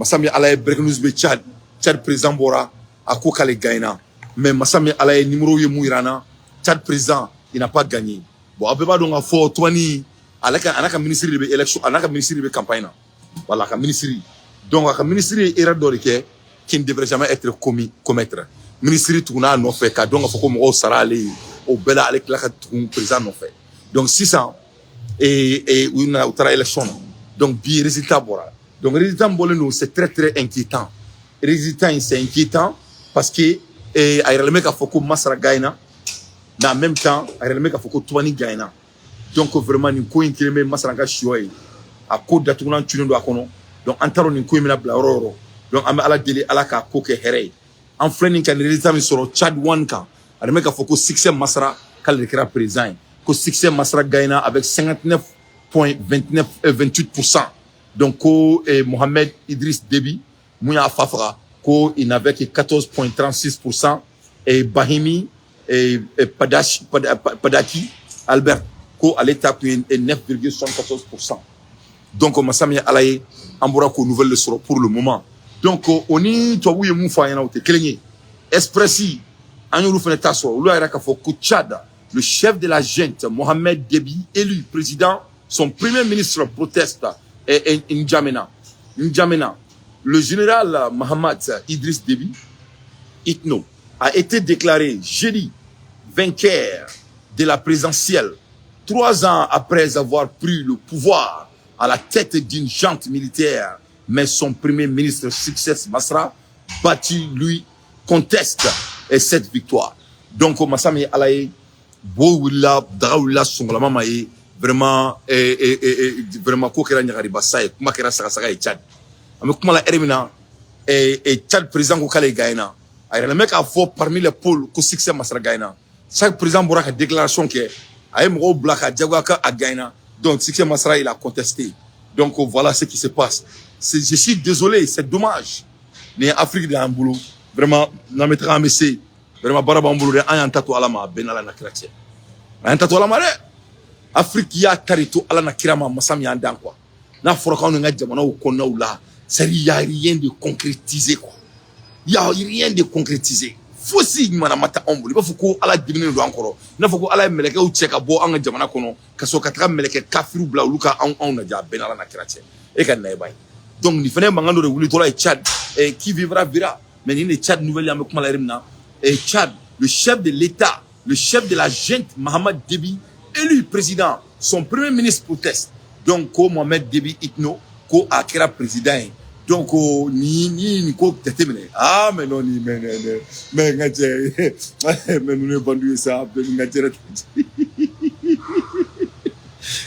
Masa min Ala ye, breaking news bɛ Tchad. Tchad président bɔra, a ko k'ale gagnera, mais masa min Ala ye, numéro ye mun yira an na, Tchad président, il n'a pas gagné. Bon, a bɛɛ b'a dɔn k'a fɔ Tumani ale ka, a n'a ka ministre de bɛ élection, a n'a ka ministre de bɛ campagne na. Voilà, a ka ministre. Donc a ka ministre ye erreur dɔ de kɛ qui ne devrait jamais être commis, commettre. Ministre tugunna a nɔfɛ k'a dɔn k'a fɔ ko mɔgɔw sara ale ye. O bɛɛ la, ale tila ka tugun président nɔfɛ. Donc sisan u nana, u taara élection na. Donc bi résultat bɔra. Donc résultat min bɔlen don, c'est très très inquiétant. Résultat in, c'est inquiétant parce que a yiralen bɛ k'a fɔ ko Masara gagnera, mais en même temps a yiralen bɛ k'a fɔ ko Tumani gagnera. Donc vraiment, nin ko in kelen bɛ Masara ka siyɔ ye, a ko datugulan cunnen don a kɔnɔ. Donc an t'a dɔn nin ko in bɛna bila yɔrɔ o yɔrɔ. Donc an bɛ Ala deli, Ala k'a ko kɛ hɛrɛ ye. An filɛ nin ka nin résultat min sɔrɔ Tchad One kan, a bɛ k'a fɔ ko Succès Masra k'ale de kɛra président ye, ko Succès Masra gagnera avec 59.29 28%. Donc ko Mohamed Idriss Déby mun y'a fa faga, ko il n'avait que 14.36%, et Bahimi et Padash, Padaki Albert, ko ale ta kun ye 9,74%. Donc masa min ye Ala ye, an bɔra k'o nouvelle de sɔrɔ pour le moment. Donc o ni tubabu ye mun fɔ an ɲɛna, o tɛ kelen ye. Express, an y'olu fana ta sɔrɔ. Olu y'a yira k'a fɔ ko Tchad, le chef de la junte Mohamed Déby élu président, son premier ministre proteste. Et N'Djamena, N'Djamena, le général Mohamed Idriss Déby Itno a été déclaré jeudi vainqueur de la présidentielle, 3 ans après avoir pris le pouvoir à la tête d'une junte militaire. Mais son premier ministre Succès Masra, battu, lui, conteste cette victoire. Donc, masa min Ala ye, bo wulila, daga wulila, sɔngɔlama ma ye. Vraiment, vraiment, ko kɛra ɲagaribasa ye, kuma kɛra sagasaga ye Tchad. An bɛ kuma la ɛri min na, Tchad président ko k'ale gagnera. A yɛrɛ bɛ k'a fɔ parmi les polls ko Succès Masra gagnera. Chaque président bɔra ka déclaration kɛ, a ye mɔgɔw bila ka jagoya k'a gagnera. Donc Succès Masra, il a contesté. Donc voilà ce qui se passe. Je suis désolé, c'est dommage. Nin ye Afrique de y'an bolo. Vraiment, n'an bɛ taga, an bɛ se. Vraiment, baara b'an bolo dɛ. An y'an ta to Ala ma, a bɛɛ n'Ala na kira cɛ. An y'an ta to Ala ma dɛ. Afrique y'a ta de to Ala na kira ma, masa min y'an dan quoi. N'a fɔra k'anw ni ka jamanaw kɔnɔnaw la, c'est-à-dire il y a rien de concrétisé quoi, il y a rien de concrétisé. Fosi ɲumanna ma taa anw bolo. I b'a fɔ ko Ala diminen don an kɔrɔ, i n'a fɔ ko Ala ye mɛlɛkɛw cɛ ka bɔ an ka jamana kɔnɔ ka sɔrɔ ka taga mɛlɛkɛ kafiriw bila olu ka anw lajɛ. A bɛɛ n'Ala na kira cɛ, e ka na ye ba ye. Donc nin fana ye mankan dɔ de wulitɔla ye Tchad. Qui vivra verra. Mais nin de Tchad nouvelle ye, an bɛ kuma la yɛrɛ min na. Tchad, le chef de l'État, le chef de la junte Mahamad Déby élu président, son premier ministre proteste. Donc ko Mohamed Déby Itno, ko a kɛra président ye. Donc ni ko jateminɛ, ah mais non, ni mais mais mais n ka cɛ, mais ninnu ye bandu ye sa, bɛɛ ni n ka cɛ.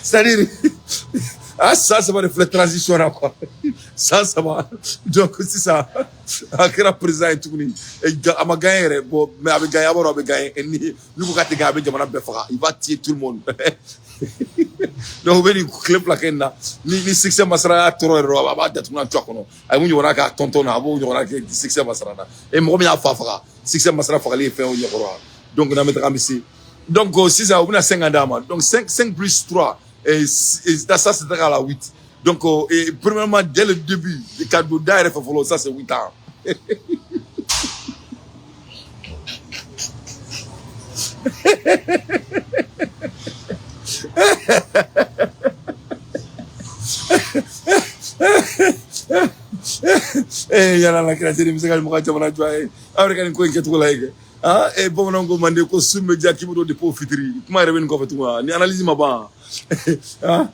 C'est-à-dire, ah, 3 de filɛ transition na quoi, 3 san. Donc sisan a kɛra président ye tuguni, a ma gagné yɛrɛ. Bon, mais a bɛ gagné, a b'a dɔn a bɛ gagné. Ni ko k'a tɛ gagné, a bɛ jamana bɛɛ faga, il va tuer tout le monde. Donc u bɛ nin tile 2 kɛ nin na. Ni Succès Masra y'a tɔɔrɔ yɛrɛ, a b'a datugu a kɔnɔ. A ye mun ɲɔgɔnna k'a tɔntɔn na, a b'o ɲɔgɔnna kɛ Succès Masra na. E mɔgɔ min y'a fa faga, Succès Masra fagali ye fɛn o ɲɛkɔrɔ. Donc n'an bɛ taga, an bɛ se. Donc sisan u bɛna 5 ans d'a ma. Donc 5, 5 plus 3 et ça c'est égal à 8. Donc et premièrement, dès le début, ka don da yɛrɛ fɛ fɔlɔ, ça c'est 8 ans. Eh, yala la kira cɛ, bɛ se ka mɔgɔ jamana jɔ a ye, aw yɛrɛ ka nin ko in kɛcogo la ye kɛ. Ah, eh, bamananw ko mande ko sun bɛ diya k'i bɛ don depuis o fitiri. Kuma yɛrɛ bɛ nin kɔfɛ tuguni, ni analyse ma ban. Ah,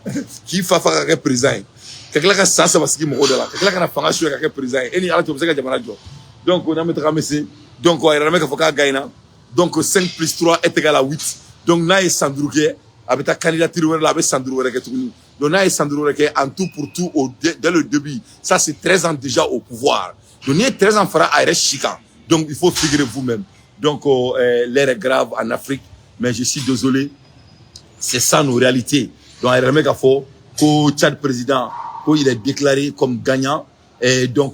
k'i fa faga ka kɛ président ye, ka tila ka san 3 sigi mɔgɔw da la, ka tila ka na fanga suɲɛ ka kɛ président ye, e ni Ala cɛ, o bɛ se ka jamana jɔ? Donc n'an bɛ taga, an bɛ se. Donc a yɛrɛ bɛ k'a fɔ k'a gagnera. Donc 5 plus 3 est égal à 8. Donc n'a ye san 5 kɛ, a bɛ taa candidature wɛrɛ la, a bɛ san 5 wɛrɛ kɛ tuguni. Donc n'a ye san 5 wɛrɛ kɛ, en tout pour tout, dès le début, ça c'est 13 ans déjà au pouvoir. Donc n'i ye 13 ans fara a yɛrɛ si kan, donc il faut figurer vous-même. Donc l'heure est grave en Afrique, mais je suis désolé, c'est ça nos réalités. Donc a yɛrɛ bɛ k'a fɔ ko Tchad président, ko il est déclaré comme gagnant. Et donc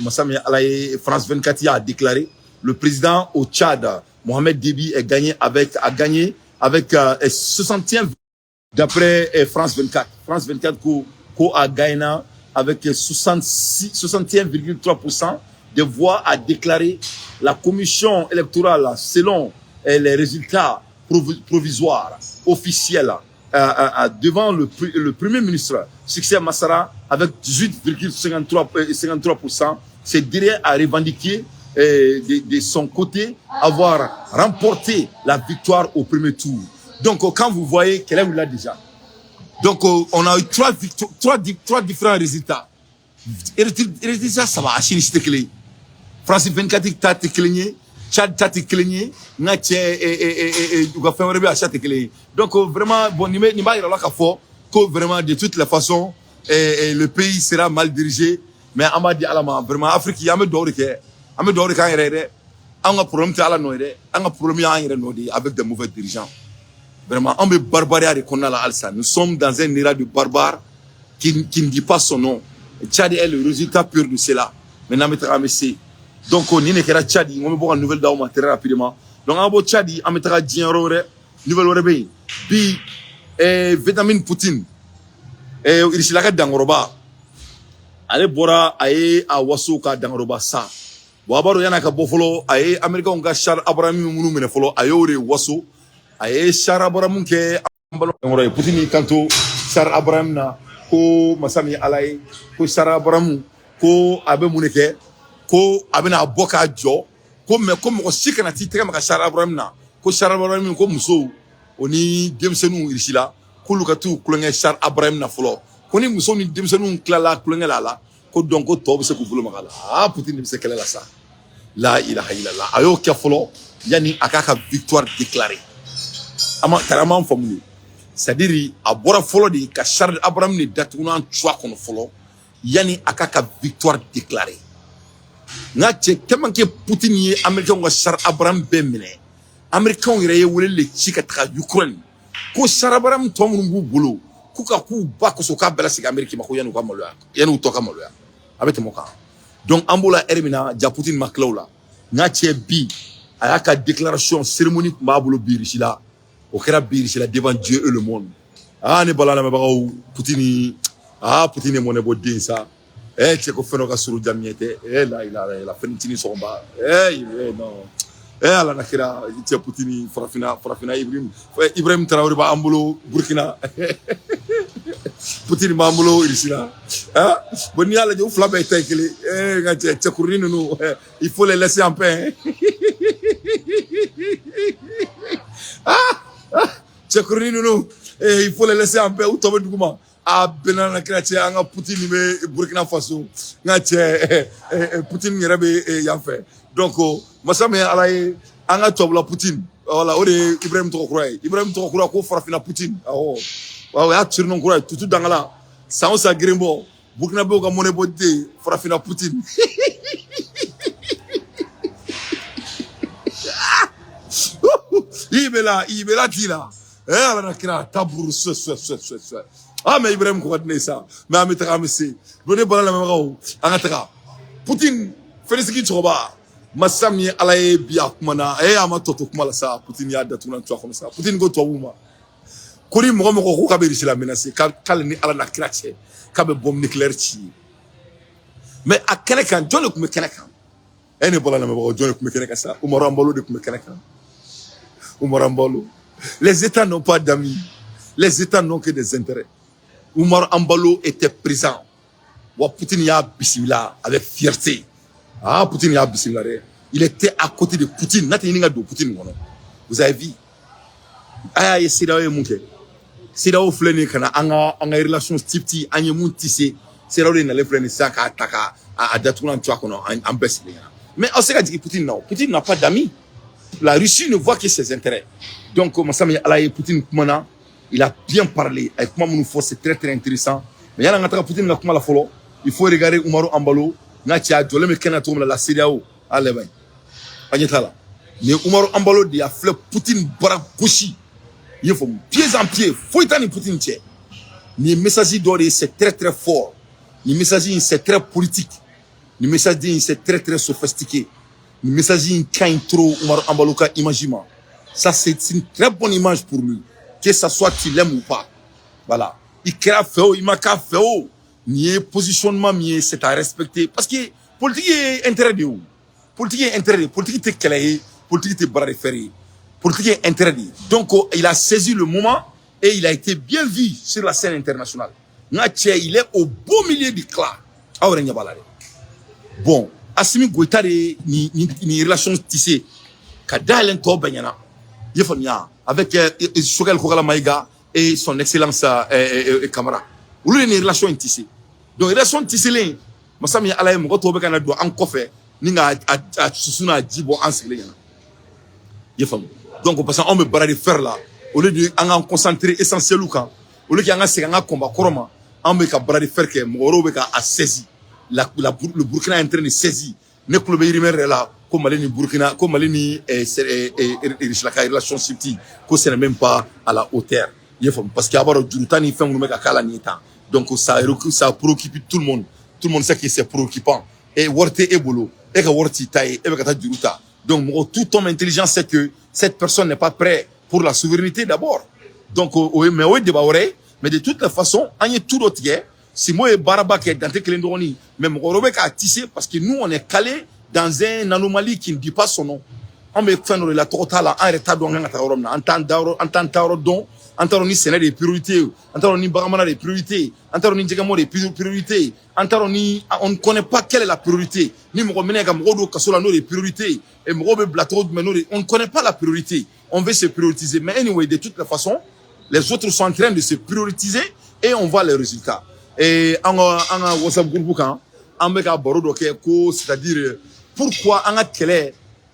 masa min Ala ye, France 24 a déclaré le président au Tchad Mohamed Déby est gagné avec a gagné avec 61 d'après France 24. France 24 ko a gagné. avec 66, 61,3% des voix, a déclaré la commission électorale selon les résultats provisoires officiels devant le premier ministre Succès Masra avec 18,53%. Ce dernier a revendiqué de son côté avoir remporté la victoire au premier tour. Donc quand vous voyez qu'elle est là déjà. Donc on a eu trois victoires, trois différents résultats. Résultat saba a si ni si tɛ kelen ye. France 24 ta tɛ kelen ye, Tchad ta tɛ kelen ye, n ka cɛ, u ka fɛn wɛrɛ bɛ, a si tɛ kelen ye. Donc vraiment, bon, nin bɛ nin b'a yira la k'a fɔ ko vraiment, de toutes les façons, le pays sera mal dirigé, mais an b'a di Ala ma. Vraiment, Afrique, an bɛ dugawu de kɛ, an bɛ dugawu de k'an yɛrɛ ye dɛ. An ka problème tɛ Ala nɔ ye dɛ, an ka problème y'an yɛrɛ nɔ de ye avec des mauvais dirigeants. Vraiment, an bɛ barbariya de kɔnɔna la halisa. Nous sommes dans un état de barbare qui ne dit pas son nom. Tchad est le résultat pur de cela. Maintenant, an bɛ taga, an bɛ se. Donc nin de kɛra Tchad. N ko n bɛ bɔ ka nouvelle d'aw ma très rapidement. Donc an bɔ Tchad, an bɛ taga diɲɛ yɔrɔ wɛrɛ. Nouvelle wɛrɛ bɛ yen bi. Vladimir Poutine, Irisila ka dankɔrɔba, ale bɔra, a ye a waso ka dankɔrɔba sa. Bon, a b'a dɔn, yan'a ka bɔ fɔlɔ, a ye Américains ka char Abrams minnu minɛ fɔlɔ, a y'o de waso. A ye char Abrams kɛ an balimakɔrɔ ye. Poutine y'i kanto char Abrams na ko masa min ye Ala ye, ko char Abrams, ko a bɛ mun de kɛ, ko a bɛna bɔ k'a jɔ, ko mɛ ko mɔgɔ si kana t'i tɛgɛ maga char Abrams na, ko char Abrams, ko musow o ni denmisɛnninw Irisila, k'olu ka t'u kulonkɛ char Abrams na fɔlɔ, ko ni musow ni denmisɛnninw tilala kulonkɛ la a la, ko donc ko tɔw bɛ se k'u bolo maga a la. Ah, Poutine bɛ se kɛlɛ la sa. La ilaha illallah. A y'o kɛ fɔlɔ yanni a k'a ka victoire déclarer. A ma tari, an m'an faamu de. C'est à dire, a bɔra fɔlɔ de ka char Abrams de datugunan tu a kɔnɔ fɔlɔ yanni a k'a ka victoire déclarer. N ka cɛ, tellement que Poutine ye Américains ka char Abrams bɛɛ minɛ, Américains yɛrɛ ye wele de ci ka taga Ukraine ko char Abrams tɔ minnu b'u bolo, k'u ka k'u ba kosɔn, k'a bɛɛ lasegin Amérique ma, ko yanni u ka maloya, yanni u tɔ ka maloya, a bɛ tɛmɛ o kan. Donc an b'o la ɛri min na, ja Poutine ma tila o la. N ka cɛ, bi a y'a ka déclaration cérémonie tun b'a bolo bi Russie la. O kɛra bi Russie la devant Dieu et le monde. Ah, ne bala lamɛnbagaw, Poutine, ah, Poutine ye mɔnɛ bɔ den sa. Cɛ, ko fɛn dɔ ka surun jamiɲɛ tɛ. La ilaha illallah. Fɛn sɔgɔma. Non, Ala na kira. Cɛ, Poutine, farafinna, farafinna, Ibrahim, Ibrahim Traoré b'an bolo Burkina, Poutine b'an bolo Russie la. Ah bon, n'i y'a lajɛ, u fila bɛɛ ta ye kelen. N ka cɛ, cɛkurunin ninnu, il faut les laisser en paix. Ah, cɛkurunin ninnu, il faut les laisser en paix. U tɔ bɛ dugu ma. A bɛnna na kira. Cɛ, an ka Poutine bɛ Burkina Faso, n ka cɛ, Poutine yɛrɛ bɛ yan fɛ. Donc masa min ye Ala ye, an ka tubabula Poutine, voilà, o de ye Ibrahim tɔgɔ kura ye. Ibrahim tɔgɔ kura ko farafinna Poutine. Awɔ, o y'a surnom kura ye. Tutu Dangala, san o san girin bɔ Burkinabéw ka mɔnɛ bɔ den, farafinna Poutine. I bɛ la, i bɛ la t'i la. Ala na kira taburu sɛ sɛ sɛ sɛ sɛ. Ah, mais Ibrahim ko ka di ne ye sa. Mais an bɛ taga, an bɛ se. Don ne bɔra lamɛnbagaw, an ka taga. Poutine Felisigi cɛkɔrɔba, masa min ye Ala ye, bi a kumana. A ma tɔ to kuma la sa. Poutine y'a datugu na tu a kɔnɔ sa. Poutine ko tubabuw ma ko ni mɔgɔ mɔgɔ ko k'a bɛ Russie la menacer, k'ale ni Ala na kira cɛ, k'a bɛ bombe nucléaire ci ye. Mais a kɛnɛ kan, jɔn de tun bɛ kɛnɛ kan? Ne bɔra lamɛnbagaw, jɔn de tun bɛ kɛnɛ kan sa? Umaru Embalo de tun bɛ kɛnɛ kan. Umaru Embalo. Les États n'ont pas d'amis, les États n'ont que des intérêts. Umar Embalo était présent. Wa Poutine y'a bisimila avec fierté. Ah, Poutine y'a bisimila dɛ. Il était à côté de Poutine. N'a tɛ ɲini ka don Poutine kɔnɔ. Vous avez vu, a y'a ye CEDEAO ye mun kɛ. CEDEAO filɛ nin ye ka na an ka relation tip an ye mun tissé. CEDEAO de nalen filɛ nin sisan k'a ta ka a datugulan to a kɔnɔ, an bɛɛ sigilen ɲɛna. Mais aw se ka jigin Poutine na o. Poutine n'a pas d'amis. La Russie ne voit que ses intérêts. Donc masa min ye Ala ye, Poutine kumana, il a bien parlé. A ye kuma minnu fɔ, c'est très très intéressant. Mais yanni an ka taga Poutine ka kuma la fɔlɔ, il faut regarder Umaru Embalo. N ka cɛ, a jɔlen bɛ kɛnɛ cogo min na, la CEDEAO, a lajɛ bani, a ɲɛ t'a la. Nin ye Umaru Embalo de ye. A filɛ Poutine bara gosi, i ye faamu, pied en pied, foyi t'a ni Poutine cɛ. Nin ye message dɔ de ye, c'est très très fort. Nin message in, c'est très politique. Nin message in, c'est très très sophistiqué. Nin message in ka ɲi trop Umaru Embalo ka image ma. Ça, c'est une très bonne image pour lui, que ça soit tu l'aimes ou pas. Voilà, i kɛra fɛ o, i ma k'a fɛ o. Nin ye positionnement min ye, c'est à respecter, parce que politique ye intérêt de ye. O politique ye intérêt de ye. Politique tɛ kɛlɛ ye, politique tɛ bras de fer ye, politique ye intérêt de ye. Donc il a saisi le moment et il a été bien vu sur la scène internationale. N ka cɛ, il est au beau milieu du clan. Aw yɛrɛ ɲɛ b'a la dɛ. Bon, Assimi Goïta de ye nin relation tissé ka dayɛlɛ tɔ bɛɛ ɲɛna, i ye faamuya, avec Choguel Kokalla Maïga et son excellence Kamara. Olu ye nin relation in tissé. Donc relation tisselen, masa min ye Ala ye, mɔgɔ tɔw bɛ ka na don an kɔfɛ ni ka a susu n'a ji bɔ an sigilen ɲɛna, i ye faamu. Donc parce que anw bɛ baara de fer la, au lieu de an k'an concentrer essentiel kan, au lieu que an ka segin an ka combat kɔrɔ ma, an bɛ ka bras de fer kɛ, mɔgɔ wɛrɛw bɛ ka a saisi. La, le Burkina est en train de saisir. Ne tulo bɛ rumeur yɛrɛ la ko Mali ni Burkina, ko Mali ni Russie ka relation subtile, ko ce n'est même pas à la hauteur, i ye faamu, parce que a b'a dɔn juruta ni fɛn minnu bɛ ka k'a la nin ye tan. Donc ça préoccupe tout le monde. Tout le monde sait que c'est préoccupant. Et wari tɛ e bolo, e ka wari t'i ta ye, e bɛ ka taa juru ta. Donc mɔgɔ, tout homme intelligent sait que cette personne n'est pas prête pour la souveraineté d'abord. Donc o ye, mais o ye débat wɛrɛ ye. Mais de toute la façon, an ye tout dɔ tigɛ. Simo ye baaraba kɛ, Dante kelen dɔgɔnin, mais mɔgɔ wɛrɛw bɛ k'a tisser, parce que nous, on est calé dans un anomalie qui ne dit pas son nom. An bɛ fɛn dɔ de la, tɔgɔ t'a la, an yɛrɛ t'a dɔn an kan ka taa yɔrɔ min na, an t'an da yɔrɔ, an t'an ta yɔrɔ dɔn. An t'a dɔn ni sɛnɛ de ye priorité ye, an t'a dɔn ni baganmara de ye priorité ye, an t'a dɔn ni jɛgɛmɔ de ye priorité ye, an t'a dɔn ni, on ne connaît pas quelle est la priorité. Ni mɔgɔ minɛ ka mɔgɔw don kaso la, n'o de ye priorité ye, et mɔgɔw bɛ bila cogo jumɛn, n'o de, on ne connaît pas la priorité. On veut se prioriser, mais anyway, de toute la façon, les autres sont en train de se prioriser et on voit les résultats. Et an ka WhatsApp groupe kan, an bɛ ka baro dɔ kɛ ko, c'est-à-dire, pourquoi an ka kɛlɛ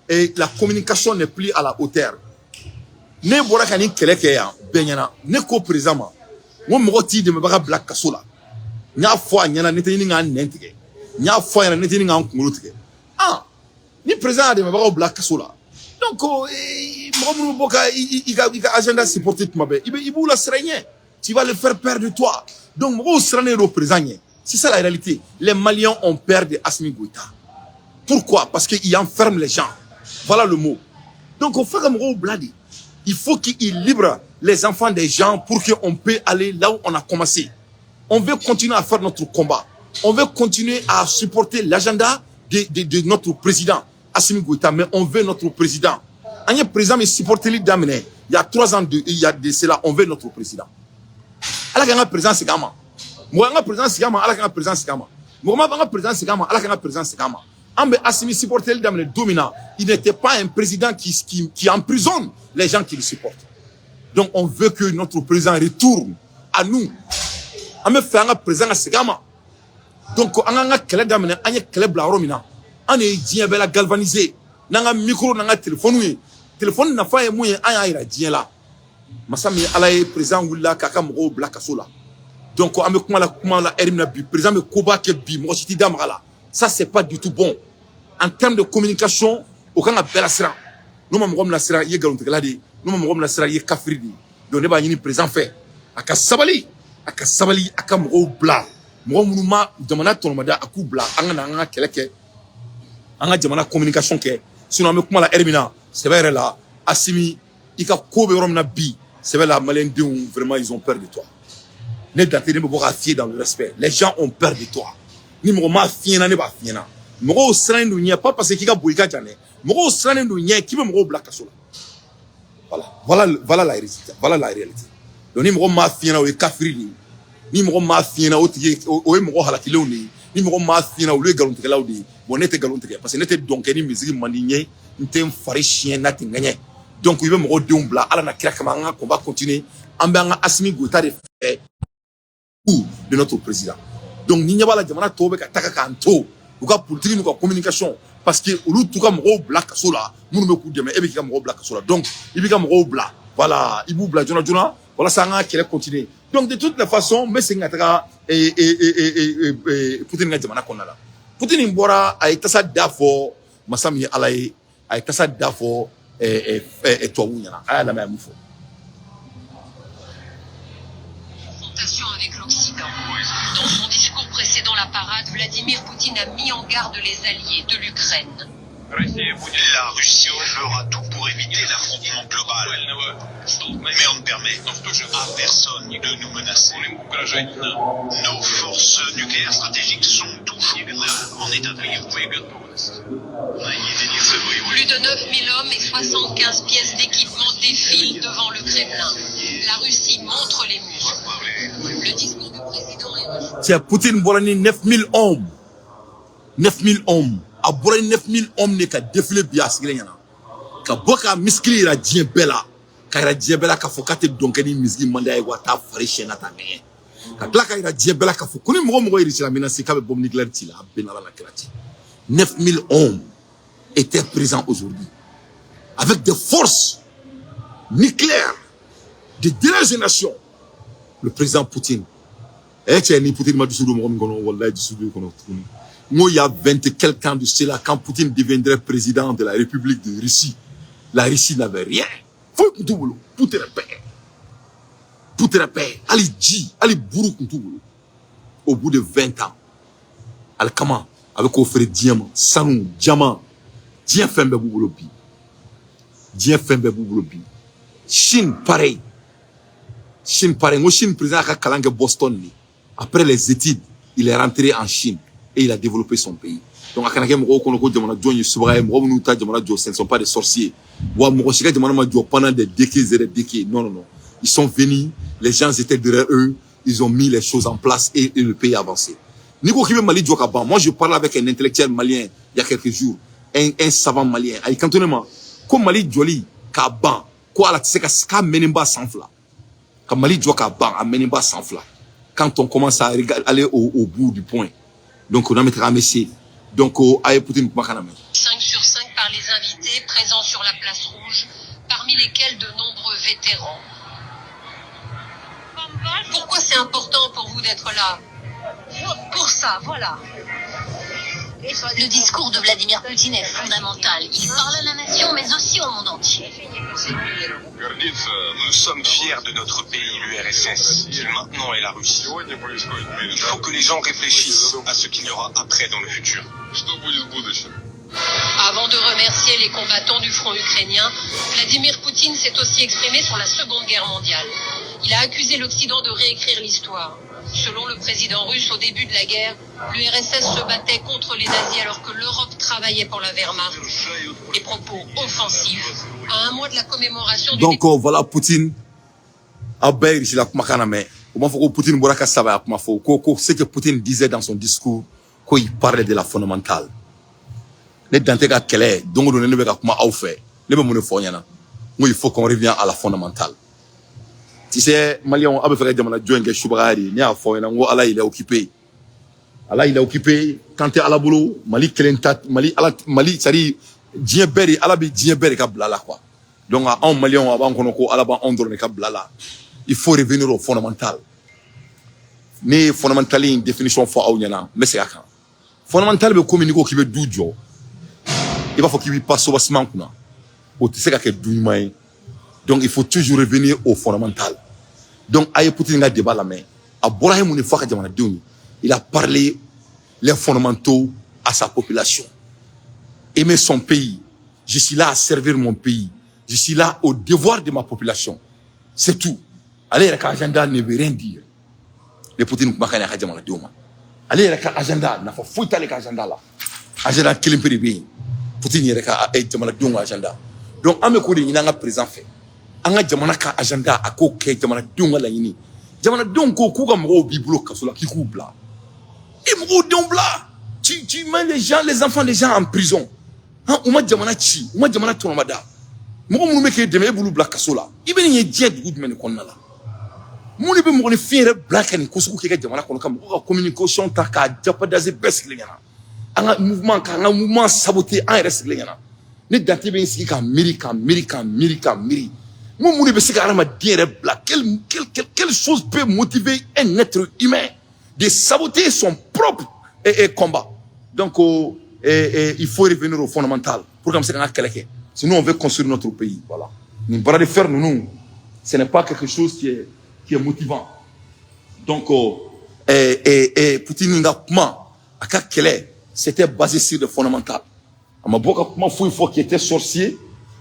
et la communication n'est plus à la hauteur. Ne bɔra ka nin kɛlɛ kɛ yan bɛɛ ɲɛna. Ne ko président ma, n ko mɔgɔ t'i dɛmɛbaga bila kaso la. N y'a fɔ a ɲɛna, ne tɛ ɲini k'an nɛn tigɛ. N y'a fɔ a ɲɛna, ne tɛ ɲini k'an kunkolo tigɛ. Ah, ni président y'a dɛmɛbagaw bila kaso la, donc mɔgɔ minnu bɛ bɔ ka i ka agenda supporter tuma bɛɛ, i b'u lasiran i ɲɛ, tu vas les faire peur de toi. Donc mɔgɔw sirannen don président ɲɛ. C'est ça la réalité. Les Maliens ont peur de Assimi Goïta. Pourquoi? Parce qu'il enferme les gens. Voilà le mot. Donc o fɛ ka mɔgɔw bila de. Il faut qu'il libère les enfants des gens pour qu'on puisse aller là où on a commencé. On veut continuer à faire notre combat. On veut continuer à supporter l'agenda de notre président, Assimi Goïta, mais on veut notre président. An ye président min supporteli daminɛ il y a 3 ans de, il y a de cela, on veut notre président. Ala k'an ka président segin an ma. Mɔgɔ y'an ka président segin an ma, Ala k'an ka président segin an ma. Mɔgɔ ma b'an ka président segin an ma, Ala k'an ka président segin an ma. An bɛ Assimi supporteli daminɛ don min na, il n'était pas un président qui emprisonne les gens qui le supportent. Donc on veut que notre président retourne à nous. An bɛ fɛ an ka président ka segin an ma. Donc an k'an ka kɛlɛ daminɛ, an ye kɛlɛ bila yɔrɔ min na, an de ye diɲɛ bɛɛ la galvaniser n'an ka micro n'an ka téléphone ye. Téléphone nafa ye mun ye, an y'a yira diɲɛ la. Masa min ye Ala ye, président wulila k'a ka mɔgɔw bila kaso la. Donc an bɛ kuma la heure min na bi, président bɛ koba kɛ bi, mɔgɔ si t'i da maga la. Ça, c'est pas du tout bon en termes de communication. O kan ka bɛɛ lasiran. N'o ma mɔgɔ min lasiran, i ye nkalontigɛla de ye. N'o ma mɔgɔ min lasiran, i ye kafiri de ye. Donc ne b'a ɲini président fɛ, a ka sabali, a ka sabali, a ka mɔgɔw bila, mɔgɔ minnu ma jamana tɔnɔmada, a k'u bila, an ka na an ka kɛlɛ kɛ, an ka jamana communication kɛ. Sinon an bɛ kuma la heure min na, sɛbɛ yɛrɛ la, Assimi, i ka ko bɛ yɔrɔ min na bi, sɛbɛ la, maliyɛndenw, vraiment, ils ont peur de toi. Ne Dante, ne bɛ bɔ k'a f'i ye dans le respect, les gens ont peur de toi. Ni mɔgɔ m'a f'i ɲɛna, ne b'a f'i ɲɛna. Mɔgɔw sirannen don ɲɛ, pas parce que k'i ka bon, i ka jan dɛ, mɔgɔw sirannen don ɲɛ k'i bɛ mɔgɔw bila kaso la. Voilà, voilà, voilà la réalité, voilà la réalité. Donc ni mɔgɔ m'a f'i ɲɛna, o ye kafiri de ye. Ni mɔgɔ m'a f'i ɲɛna, o tigi o ye mɔgɔ halakilenw de ye. Ni mɔgɔ m'a f'i ɲɛna, olu ye nkalontigɛlaw de ye. Bon, ne tɛ nkalon tigɛ, parce que ne tɛ dɔn kɛ ni musique man di n ye, n tɛ n fari siɲɛ n'a tɛ ŋɛɲɛ. Donc i bɛ mɔgɔw denw bila, Ala na kira kama, an ka combat continuer. An bɛ an ka Assimi Goïta de fɛ, de notre président. Donc ni ɲɛ b'a la, jamana tɔw bɛ ka taga k'an to u ka politique n'u ka communication, parce que olu t'u ka mɔgɔw bila kaso la minnu bɛ k'u dɛmɛ. E bɛ k'i ka mɔgɔw bila kaso la, donc i b'i ka mɔgɔw bila, voilà, i b'u bila joona joona walasa an ka kɛlɛ continuer. Donc de toute les façons, n bɛ segin ka taga Poutine ka jamana kɔnɔna la. Poutine bɔra, a ye tasa da fɔ masa min ye Ala ye, a ye tasa da fɔ tubabuw ɲɛna. A y'a lamɛn, a ye mun fɔ. Confrontation avec l'Occident. Dans son discours précédant la parade, Vladimir Poutine a mis en garde les alliés de l'Ukraine. La Russie fera tout pour éviter l'affrontement global. Mais on ne permet à personne de nous menacer. Nos forces nucléaires stratégiques sont toujours en état d'alerte. Plus de 9000 hommes et 75 pièces d'équipement défilent devant le Kremlin. La Russie montre les muscles. Le discours du président est reçu. Cɛ, Poutine bɔra ni 9000 hommes, 9000 hommes. A bɔra ni 9000 hommes de ka défilé bi a sigilen ɲɛna, ka bɔ ka muscle yira diɲɛ bɛɛ la, ka yira diɲɛ bɛɛ la k'a fɔ k'a tɛ dɔn kɛ ni misiri man d'a ye, wa t'a fari siyɛn ka taa ŋɛɲɛ, ka tila ka yira diɲɛ bɛɛ la k'a fɔ ko ni mɔgɔ mɔgɔ yiri sira menacer, k'a bɛ bombe nucléaire ci la. A bɛɛ n'Ala la kira ci. 9000 hommes étaient présents aujourd'hui avec des forces nucléaires de dernière génération. Le président Poutine, eh cɛ, ni Poutine ma dusu don mɔgɔ min kɔnɔ, walayi dusu don i kɔnɔ tuguni. N ko il y a 20 et quelques ans de cela, quand Poutine deviendrait président de la République de Russie, la Russie n'avait rien. Foyi tun t'u bolo, putere pɛ, putere pɛ, hali ji, hali buru tun t'u bolo. Au bout de 20 ans, alikama a bɛ k'o feere diɲɛ ma, sanu, diamant, diɲɛ fɛn bɛɛ b'u bolo bi, diɲɛ fɛn bɛɛ b'u bolo bi. Chine pareil, Chine pareil. N ko Chine président a ka kalan kɛ Boston de. Après les études, il est rentré en Chine et il a développé son pays. Donc a kana kɛ mɔgɔw kɔnɔ ko jamana jɔn ye subaga ye. Mɔgɔ minnu ta jamana jɔ, ce ne sont pas des sorciers. Wa mɔgɔ si ka jamana ma jɔ pendant des décades et des décades. Non, non, non, ils sont venus, les gens étaient derrière eux, ils ont mis les choses en place et le pays a avancé. N'i ko k'i bɛ Mali jɔ ka ban, moi je parlais avec un intellectuel malien il y a quelques jours, un savant malien, a y'i kanto ne ma ko Mali jɔli k'a ban, ko ala tɛ se ka k'a mɛnnen ba san 2 ka Mali jɔ k'a ban, a mɛnnen ba san 2. Quand on commence à aller au bout du point, donc on a mis an bɛ se. Donc a ye Poutine kumakan lamɛn. 5 sur 5 par les invités présents sur la place rouge, parmi lesquels de nombreux vétérans. Pourquoi c'est important pour vous d'être là? Pour ça, voilà. Le discours de Vladimir Poutine est fondamental. Il parle à la nation, mais aussi au monde entier. Nous sommes fiers de notre pays, l'URSS, qui maintenant est la Russie. Il faut que les gens réfléchissent à ce qu'il y aura après dans le futur. Avant de remercier les combattants du front ukrainien, Vladimir Poutine s'est aussi exprimé sur la Seconde Guerre mondiale. Il a accusé l'Occident de réécrire l'histoire. Selon le président russe, au début de la guerre, l'URSS se battait contre les nazis alors que l'Europe travaillait pour la Wehrmacht. Des propos offensifs. À un mois de la commémoration du Donc voilà, Poutine, aw bɛɛ ye Russie la kumakan lamɛn. U b'a fɔ ko Poutine bɔra ka saba kuma fɔ ko ce que Poutine disait dans son discours, ko il parlait de la fondamentale. Ne dan tɛ ka kɛlɛ don o don, ne bɛ ka kuma aw fɛ, ne bɛ mun de fɔ aw ɲɛna? N ko il faut qu'on revienne à la fondamentale. Tu sais, Maliyɛnw, aw bɛ fɛ ka jamana jɔ in kɛ subagaya de ye. Ne y'a fɔ aw ɲɛna n ko Ala, il est occupé, Ala, il est occupé. Kan tɛ Ala bolo. Mali kelen ta, Mali Ala, Mali, c'est à dire diɲɛ bɛɛ de, Ala bɛ diɲɛ bɛɛ de ka bila la quoi. Donc anw Maliyɛnw, a b'an kɔnɔ ko Ala b'anw dɔrɔn de ka bila la. Il faut revenir au fondamental. Ne ye fondamental in définition fɔ aw ɲɛna, n bɛ segin a kan. Fondamental bɛ komi n'i ko k'i bɛ du jɔ, i b'a fɔ k'i b'i pan sobasiman kunna, o tɛ se ka kɛ du ɲuman ye. Donc il faut toujours revenir au fondamental. Donc a ye Poutine ka débat lamɛn. A bɔra ye mun de fɔ a ka jamanadenw ye? Il a parlé les fondamentaux à sa population: aimer son pays. Je suis là à servir mon pays, je suis là au devoir de ma population, c'est tout. Ale yɛrɛ ka agenda ne veut rien dire. Ne Poutine kumakan ye a ka jamanadenw ma, ale yɛrɛ ka agenda, nafa foyi t'ale ka agenda la. Agenda kelen pe de bɛ yen, Poutine yɛrɛ ka jamanadenw ka agenda. Donc an bɛ k'o de ɲini an ka président fɛ, an ka jamana ka agenda, a k'o kɛ jamanadenw ka laɲini. Jamanadenw ko k'u ka mɔgɔw b'i bolo kaso la, k'i k'u bila, i mɔgɔw denw bila. Tu mets les gens, les enfants des gens en prison, han. U ma jamana ci, u ma jamana tɔnɔmada. Mɔgɔ minnu bɛ k'e dɛmɛ, e b'olu bila kaso la. I bɛ nin ye diɲɛ dugu jumɛn de kɔnɔna la? Mun de bɛ mɔgɔninfin yɛrɛ bila ka nin ko sugu kɛ i ka jamana kɔnɔ, ka mɔgɔw ka communication ta k'a jeopardiser bɛɛ sigilen ɲɛna, an ka mouvement, k'an ka mouvement saboter an yɛrɛ sigilen ɲɛna? Ne dante bɛ n sigi ka miiri, ka miiri, ka miiri, ka miiri. N ko mun de bɛ se ka hadamaden yɛrɛ bila? Quelle chose peut motiver un être humain de saboter son propre combat? Donc oh, il faut revenir au fondamental pour que an bɛ se k'an ka kɛlɛ kɛ, sinon on veut construire notre pays. Voilà, nin bras de fer ninnu, ce n'est pas quelque chose qui est motivant. Donc Poutine ka kuma, a ka kɛlɛ, c'était basé sur le fondamental. A ma bɔ ka kuma foyi fɔ qui était sorcier,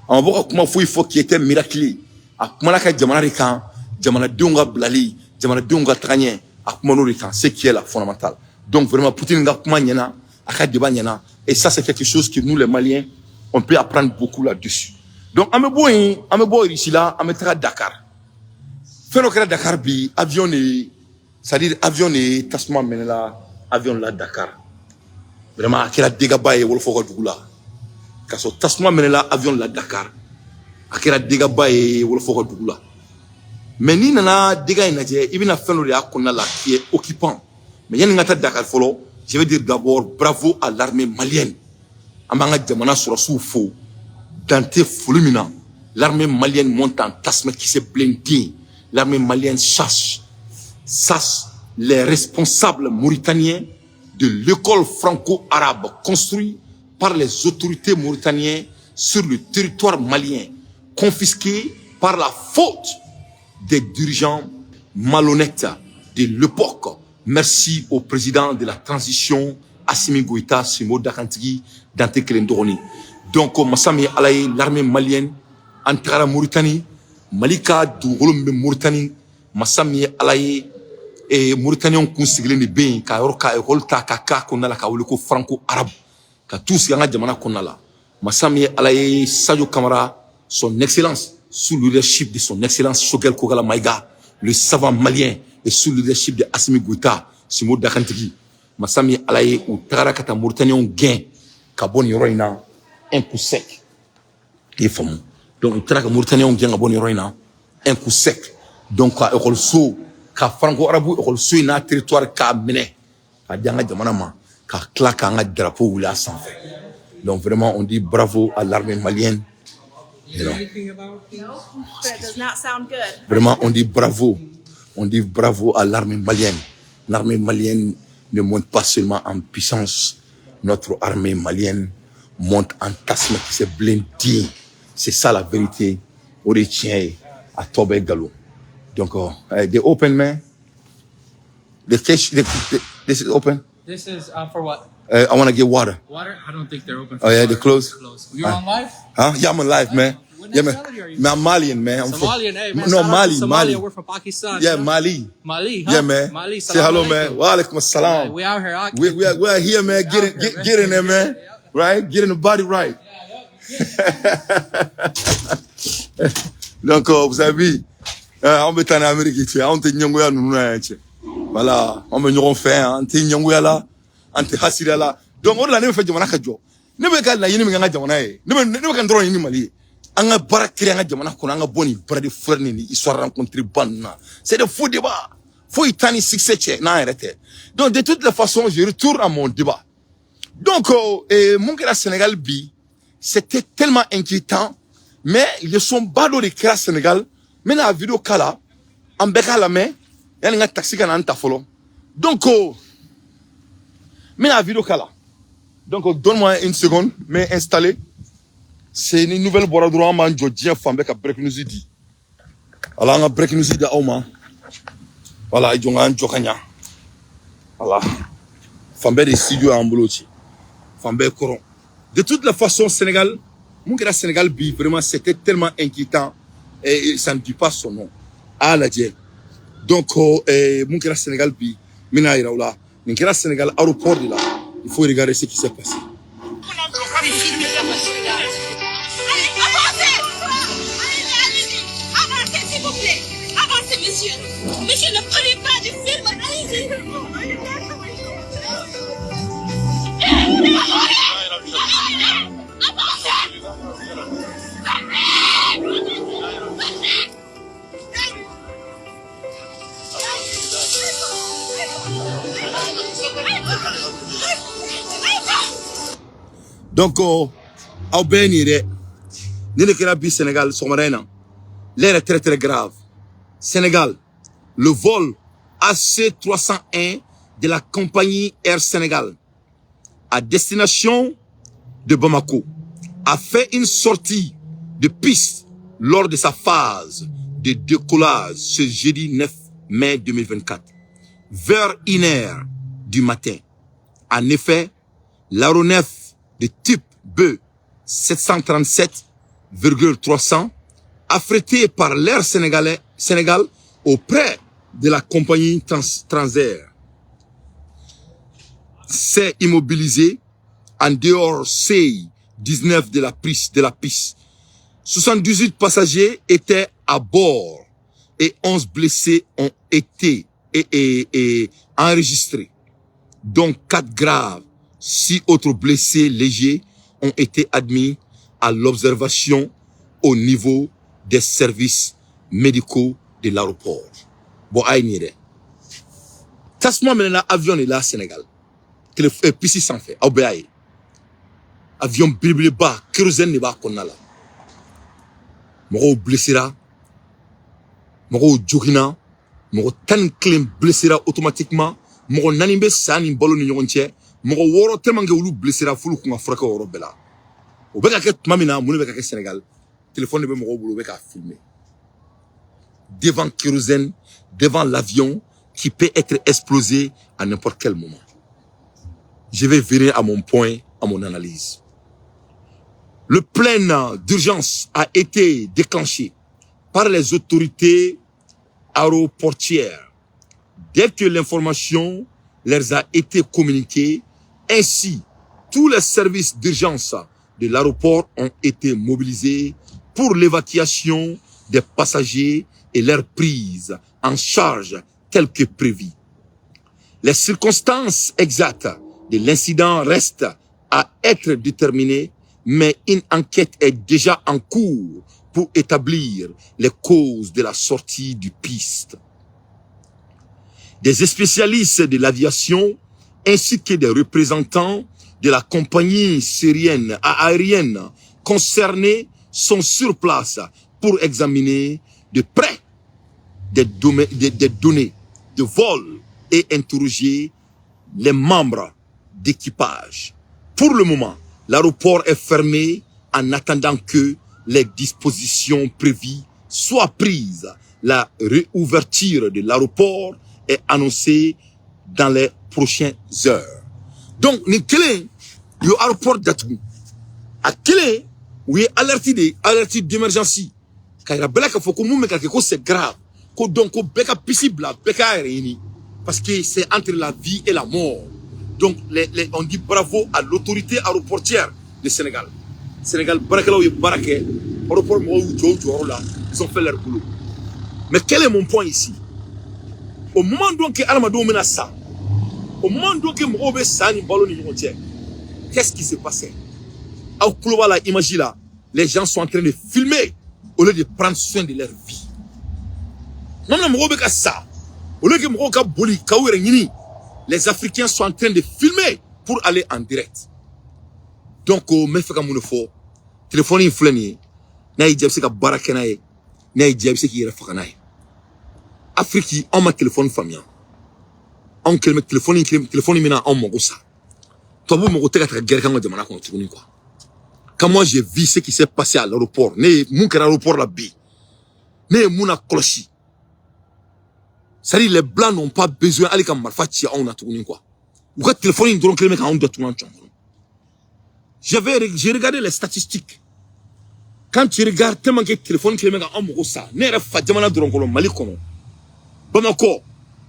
a ma bɔ ka kuma foyi fɔ qui était miraculé. A kumana ka jamana de kan, jamanadenw ka bilali, jamanadenw ka taga ɲɛ, a kumana o de kan, ce qui est la fondamentale. Donc vraiment, Poutine ka kuma ɲɛna, a ka débat ɲɛna, et ça, c'est quelque chose que nous, les Maliens, on peut apprendre beaucoup là-dessus. Donc an bɛ bɔ yen, an bɛ bɔ Russie la, an bɛ taga Dakar. Fɛn dɔ kɛra Dakar bi, avion de, c'est à dire avion de tasuma mɛnɛla avion la Dakar. Vraiment, a kɛra dégâts ba ye wɔlɔfɔ ka dugu la. K'a sɔrɔ tasuma mɛnɛla avion la Dakar, a kɛra dégâts ba ye wɔlɔfɔ ka dugu la. Mais n'i nana dégâts in lajɛ, i bɛna fɛn dɔ de y'a kɔnɔna la qui est occupant. Mais yanni n ka taa Dakar fɔlɔ, je vais dire d'abord bravo à l'armée malienne. An b'an ka jamana sɔrɔsiw fo dan tɛ foli min na. L'armée malienne monte en tasuma kisɛ blindé. L'armée malienne chasse les responsables mauritaniens de l'école franco-arabe construite par les autorités mauritaniennes sur le territoire malien, confisquée par la faute des dirigeants malhonnêtes de l'époque. Merci au président de la transition, Assimi Goïta, Simo Dakantigi, Dante Kelendoroni. Donc, masa min Ala ye, l'armée malienne, an tagara Mauritanie, Mali ka dugukolo min bɛ Mauritanie, masa min ye Ala ye, Mauritaniens kun sigilen de bɛ yen ka yɔrɔ ka école ta ka k'a kɔnɔna la, k'a wele ko franco arabe, ka t'u sigi an ka jamana kɔnɔna la. Masa min ye Ala ye, Sadio Camara, son excellence, sous le leadership de son excellence Choguel Kokala Maïga, le savant malien, et sous le leadership de Assimi Goïta, Simo Dakantigi, masa min ye Ala ye, u tagara ka taa Mauritaniens gɛn ka bɔ nin yɔrɔ in na un coup sec. I ye faamu? Donc u taara ka Mauritaniens gɛn ka bɔ nin yɔrɔ in na un coup sec. Donc ka ekɔliso, ka franco arabe ekɔliso in n'a territoire k'a minɛ k'a di an ka jamana ma, ka tila k'an ka drapeau wuli a sanfɛ. Donc vraiment, on dit bravo à l'armée malienne. That does not sound good. Vraiment, on dit bravo. On dit bravo à l'armée malienne. L'armée malienne ne monte pas seulement en puissance. Notre armée malienne monte en tasma qui s'est blindée. C'est ça la vérité. O de tiɲɛ ye, a tɔ bɛɛ nkalon. Donc, the open, man. The fish, this is open. This is for what? I want to get water. Water? I don't think they're open for Oh, yeah, water. they're closed. Closed. You're on live? Huh? Yeah, I'm alive, man. What Yeah, man. nationality are you? Man, I'm Malian, man. I'm from- Somalian, hey man. No, Shout out to Mali, Somalia. Mali. We're from Pakistan. Yeah, You know? Mali. Mali, huh? Yeah, man. Mali. Say Salam hello, man. alaikum. Wa alaikum assalam. Yeah, we out here. We are here, man. Get it, Out here, get, man. get in there, man. Right? Get in the body right. Donc, vous avez vu, an bɛ taa ni Amérique cɛ, anw tɛ ɲɛngoya ninnu na yan cɛ. Voilà, an bɛ ɲɔgɔn fɛ yan, an tɛ ɲɛngoya la, an tɛ hasiriya la. Donc, o de la ne bɛ fɛ jamana ka jɔ. Ne bɛ ka laɲini min kɛ an ka jamana ye, ne bɛ ka n dɔrɔn ɲini Mali ye. An ka baara créer an ka jamana kɔnɔ, an ka bɔ nin bras de fer ni nin histoire rencontrée ba ninnu na. C'est des faux débats. Foyi t'an ni succès cɛ n'an yɛrɛ tɛ. Donc, de toutes les façons, je retourne à mon débat. Donc, mun kɛra Sénégal bi, c'était tellement inquiétant, mais leçon ba dɔ de kɛra Sénégal. N bɛna vidéo k'a la, an bɛɛ k'a lamɛn, yanni n ka taxi ka na n ta fɔlɔ. Donc, n bɛna vidéo k'a la. Donc, donne-moi une seconde, n bɛ installer. C'est ni nouvelle bɔra dɔrɔn, an b'an jɔ diɲɛ fan bɛɛ ka break news di. Voilà, an ka break news di aw ma. Voilà, i jɔ n k'an jɔ ka ɲa. Voilà. Fan bɛɛ de studio y'an bolo ci. Fan bɛɛ kɔrɔ. De toutes les façons, Sénégal, mun kɛra Sénégal bi, vraiment, c'était tellement inquiétant et ça ne dit pas son nom. A lajɛ. Donc, mun kɛra Sénégal bi, n bɛna yira aw la. Nin kɛra Sénégal aéroport de la. Il faut regarder ce qui s'est passé. Allez, avancez! Allez, allez-y! Avancez, s'il vous plaît! Avancez, monsieur! Monsieur, ne prenez pas du film! Allez-y! Avancez! Donc, aw bɛɛ ye nin ye dɛ. Nin de kɛra bi Sénégal sɔgɔmada in na. L'heure est très très grave. Sénégal, le vol AC301 de la compagnie Air Sénégal à destination de Bamako a fait une sortie de piste lors de sa phase de décollage ce jeudi 9 mai 2024 vers 1h du matin. En effet, l'aéronef de type B 737,300, affrété par l'Air Sénégal auprès de la compagnie Transair, s'est immobilisé en dehors C19 de la piste. 78 passagers étaient à bord et 11 blessés ont été et enregistrés, dont 4 graves. 6 autres blessés légers ont été admis à l'observation au niveau des services médicaux de l'aéroport. Bon, ayi nin ye dɛ. Tasuma mɛnɛna avion de la Sénégal. Télé piste sanfɛ, aw bɛɛ y'a ye. Avion belebeleba, kérosène de b'a kɔnɔna la. Mɔgɔw blessera, mɔgɔw joginna, mɔgɔ 11 blessera automatiquement, mɔgɔ 4 bɛ sa ni balo ni ɲɔgɔn cɛ, mɔgɔ 6 tellement que olu blessera f'olu kun ka furakɛ o yɔrɔ bɛɛ la. O bɛ ka kɛ tuma min na, mun de bɛ ka kɛ Sénégal? Téléphone de bɛ mɔgɔw bolo, u bɛ k'a filmer. Devant kérosène, devant l'avion qui peut être explosé à n'importe quel moment. Je vais venir à mon point, à mon analyse. Le plan d'urgence a été déclenché par les autorités aéroportières dès que l'information leur a été communiquée. Ainsi, tous les services d'urgence de l'aéroport ont été mobilisés pour l'évacuation des passagers et leur prise en charge telle que prévu. Les circonstances exactes de l'incident restent à être déterminées, mais une enquête est déjà en cours pour établir les causes de la sortie du piste. Des spécialistes de l'aviation ainsi que des représentants de la compagnie syrienne aérienne concernée sont sur place pour examiner de près des données de vol et interroger les membres d'équipage. Pour le moment, l'aéroport est fermé en attendant que les dispositions prévues soient prises. La réouverture de l'aéroport est annoncée dans les prochaines heures. Donc, nin kelen u ye aéroport datugu. A kelen u ye alerte de alerte d'émergence ka yira bɛɛ la k'a fɔ ko mun bɛ ka kɛ ko c'est grave, ko donc ko bɛɛ ka piste bila, bɛɛ k'a yɛrɛ ɲini parce que c'est entre la vie et la mort. Donc on dit bravo à l'autorité aéroportière du Sénégal. Sénégal baarakɛlaw ye baara kɛ, aéroport mɔgɔw y'u jɔ u jɔyɔrɔ la, ils ont fait leur boulot. Mais quel est mon point ici? Au moment donc que adamadenw bɛna sa, au moment donc que mɔgɔw bɛ sa ni balo ni ɲɔgɔn cɛ, qu'est-ce qui se passait? Aw tulo b'a la image là, les gens sont en train de filmer au lieu de prendre soin de leur vie. Tuma min na mɔgɔw bɛ ka sa, au lieu que mɔgɔw ka boli k'aw yɛrɛ ɲini, les Africains sont en train de filmer pour aller en direct. Donc n bɛ fɛ ka mun de fɔ? Téléphone in filɛ nin ye, n'a y'i diya i bɛ se ka baara kɛ n'a ye, n'a y'i diya i bɛ se k'i yɛrɛ faga n'a ye. Afrique, anw ma téléphone faamuya. Anw kɛlen bɛ téléphone téléphone bɛna anw mago sa. Tubabu mago tɛ ka taga guerre k'an ka jamana kɔnɔ tuguni quoi. Quand moi j'ai vu ce qui s'est passé à l'aéroport, ne ye mun kɛra aéroport la bi, ne ye mun na kɔlɔsi, c'est-à-dire les blancs n'ont pas besoin hali ka marifa ci anw na tuguni quoi. U ka téléphone in dɔrɔn kelen bɛ k'anw datugu an cɔn kɔnɔ. J'ai regardé les statistiques. Quand tu regardes tellement que téléphone kelen bɛ k'anw mago sa, ne yɛrɛ fa jamana dɔrɔn kɔnɔ, Mali kɔnɔ, Bamako,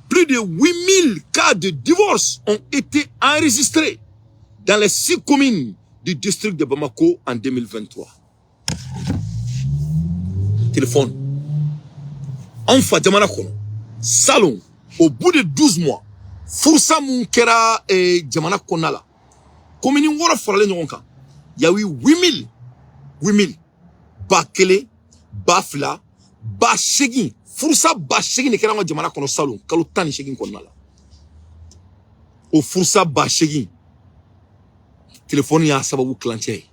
plus de 8000 cas de divorce ont été enregistrés dans les six communes du district de Bamako en 2023. Téléphone. Anw fa jamana kɔnɔ, salon, au bout de 12 mois, furusa mun kɛra jamana kɔnɔna la, commune 6 faralen ɲɔgɔn kan, il y a eu 8000, 8000, 1000, 2000, 8000, furusa 8000 de kɛra an ka jamana kɔnɔ salon, kalo 18 kɔnɔna la. O furusa 8000, téléphone y'a sababu kilancɛ ye.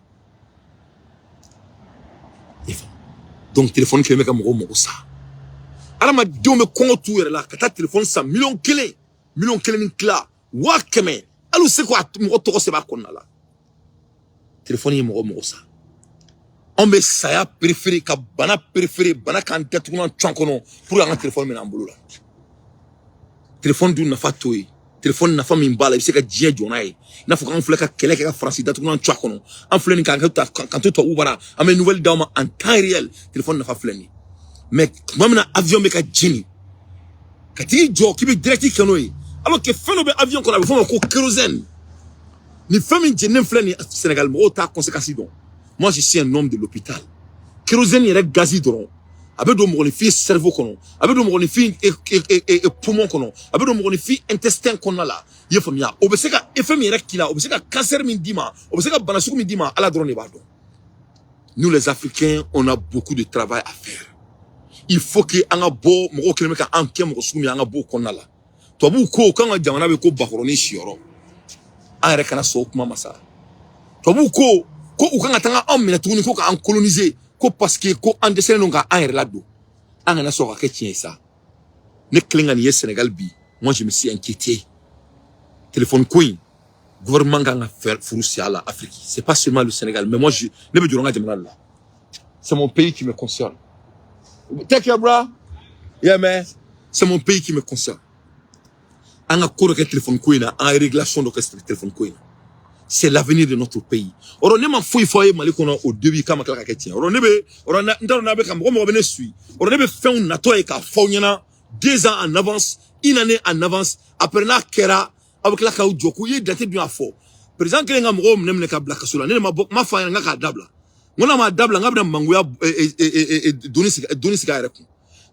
I faamu? Donc téléphone kɛlen bɛ ka mɔgɔw mago sa. Adamadenw bɛ kɔngɔ t'u yɛrɛ la ka taa téléphone san miliyɔn 1, miliyɔn 1 ni tila, 100 000, hali u se k'a mɔgɔ tɔgɔ sɛbɛn a kɔnɔna la. Téléphone ye mɔgɔ mago sa. Anw bɛ saya préféré ka bana préféré, bana k'an datugu an cɔn kɔnɔ pour que an ka téléphone minɛ an bolo la. Téléphone dun nafa t'o ye. Téléphone nafa min b'a la, i bɛ se ka diɲɛ jɔ n'a ye. I n'a fɔ k'an filɛ ka kɛlɛ kɛ ka Faransi datugulan cu a kɔnɔ, an filɛ nin k'an k'an to tubabuw bara, an bɛ nouvelle d'aw ma en temps réel. Téléphone nafa filɛ nin ye. Mais tuma min na avion bɛ ka jeni, ka t'i jɔ k'i bɛ direct kɛ n'o ye, alors que fɛn dɔ bɛ avion kɔnɔ, a bɛ f'o ma ko kérosène. Nin fɛn min jeninen filɛ nin ye, Sénégal mɔgɔw t'a conséquence dɔn. Moi, je suis un homme de l'hôpital. Kérosène yɛrɛ gazi dɔrɔn, a bɛ don mɔgɔninfin cerveau kɔnɔ, a bɛ don mɔgɔninfin poumon kɔnɔ, a bɛ don mɔgɔninfin intestin kɔnɔna la. I ye faamuya? O bɛ se ka effet min yɛrɛ k'i la, o bɛ se ka cancer min d'i ma, o bɛ se ka bana sugu min d'i ma, Ala dɔrɔn de b'a dɔn. Nous les Africains, on a beaucoup de travail à faire. Il faut que an ka bɔ, mɔgɔw kɛlen bɛ ka an kɛ mɔgɔ sugu min ye, an ka bɔ o kɔnɔna la. Tubabuw ko k'an ka jamana bɛ ko bakɔrɔnin siyɔrɔ, an yɛrɛ kana sɔn o kuma ma sa. Tubabuw ko ko u kan ka taga anw minɛ tuguni ko k'an coloniser, ko parce que ko an dɛsɛlen don k'an yɛrɛ ladon. An kana sɔn ka kɛ tiɲɛ ye sa. Ne kelen ka nin ye Sénégal bi, moi je me suis inquiété. Téléphone ko in, gouvernement kan ka fɛ furu si a la Afrique. C'est pas seulement le Sénégal, mais moi je ne bɛ jɔrɔ n ka jamana de la. C'est mon pays qui me concerne. Take care, bro. Yeah man, c'est mon pays qui me concerne. An ka ko dɔ kɛ téléphone ko in na, an ka régulation dɔ kɛ téléphone ko in na. C'est l'avenir de notre pays. Ɔrɔ ne ma foyi fɔ aw ye Mali kɔnɔ au début k'a ma tila ka kɛ tiɲɛ. Ɔrɔ ne bɛ ɔrɔ n t'a dɔn n'a bɛ ka mɔgɔ mɔgɔ bɛ ne suit. Ɔrɔ ne bɛ fɛnw natɔ ye k'a fɔ aw ɲɛna 2 ans en avance, une année en avance. Après n'a kɛra, aw bɛ tila k'aw jɔ ko i ye date dun y'a fɔ. Président kelen ka mɔgɔw minɛ minɛ ka bila kaso la, ne de ma bɔ ma fɔ a ɲɛna n k'a dabila. N ko n'a ma dabila, n k'a bɛna mangoya doni sigi a yɛrɛ kun.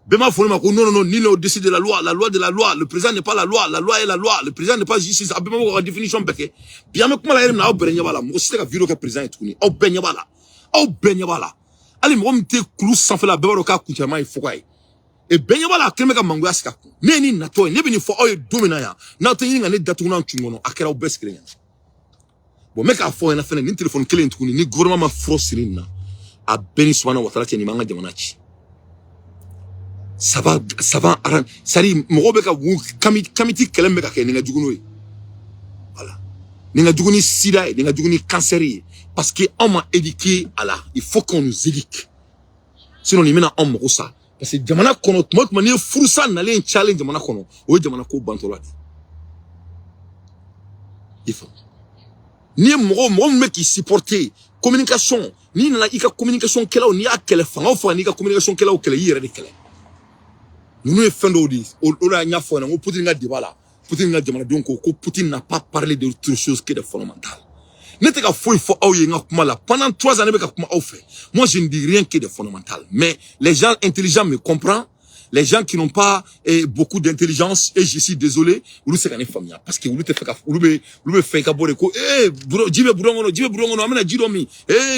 Bɛɛ m'a fɔ ne ma ko non, non, non, nul n'est au-dessus de la loi, la loi de la loi, le président n'est pas la loi, la loi est la loi, le président n'est pas justice. A bɛɛ ma ka définition bɛɛ kɛ. Bi an bɛ kuma la yɛrɛ min na, aw bɛɛ ɲɛ b'a la, mɔgɔ si tɛ ka vidéo kɛ président ye tuguni, aw bɛɛ ɲɛ b'a la, aw bɛɛ ɲɛ b'a la. Hali mɔgɔ min tɛ kulu sanfɛla, bɛɛ b'a dɔn k'a kuncɛma ye fuga ye. E bɛɛ ɲɛ b'a la, a kɛlen bɛ ka mangoya sigi a kun. Ne ye nin natɔ ye, ne bɛ nin fɔ aw ye don min na yan, n'aw tɛ ɲini ka ne datugulan tun kɔnɔ, a kɛra aw bɛɛ sigilen ɲɛna. Bon, n bɛ k'a fɔ aw ɲɛna fɛnɛ, nin téléphone kelen in tuguni, ni gouvernement ma fura siri nin na, a bɛɛ ni subahana wa taala cɛ, nin b'an ka jamana ci. Ça va, ça va, c'est à dire mɔgɔw bɛ ka kami kamiti kɛlɛ min bɛ ka kɛ, nin ka jugu n'o ye. Voilà, nin ka jugu ni sida ye, nin ka jugu ni cancer ye, parce que anw ma éduqué a la. Il faut qu'on nous éduque, sinon nin bɛna anw mago sa. Parce que jamana kɔnɔ, tuma o tuma n'i ye furusa nalen cayalen jamana kɔnɔ, o ye jamana ko bantɔla de ye. I faamu? N'i ye mɔgɔ mɔgɔ min bɛ k'i supporter communication, n'i nana i ka communication kɛlaw, n'i y'a kɛlɛ, fanga o fanga, n'i ka communication kɛlaw kɛlɛ, i yɛrɛ de kɛlɛ. Ninnu ye fɛn dɔw de ye. O de la n y'a fɔ ɲɛna n ko Poutine ka débat la, Poutine ka jamanadenw ko ko Poutine n'a pas parlé d'autre chose que de fondamental. Ne tɛ ka foyi fɔ aw ye n ka kuma la. Pendant 3 ans ne bɛ ka kuma aw fɛ, moi je ne dis rien que de fondamental. Mais les gens intelligents me comprennent. Les gens qui n'ont pas beaucoup d'intelligence, et je suis désolé, olu se ka ne faamuya, parce que olu tɛ fɛ ka olu bɛ fɛ i ka bɔ de ko ji bɛ bidon kɔnɔ, ji bɛ bidon kɔnɔ, an bɛna ji dɔ min,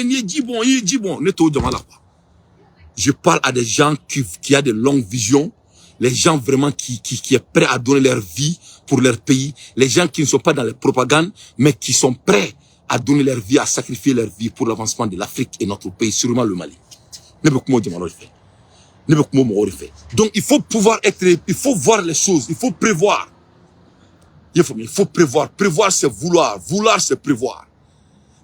n'i ye ji bɔn, i ye ji bɔn. Ne t'o jama la quoi. Je parle à des gens qui a de longues visions, les gens vraiment qui est prêt à donner leur vie pour leur pays, les gens qui ne sont pas dans les propagandes, mais qui sont prêts à donner leur vie, à sacrifier leur vie pour l'avancement de l'Afrique et notre pays, sûrement le Mali. Ne bɛ kuma o jamanaw de fɛ. Ne bɛ kuma o mɔgɔw de fɛ. Donc il faut pouvoir être, il faut voir les choses, il faut prévoir. Il faut prévoir. Prévoir, c'est vouloir. Vouloir, c'est prévoir.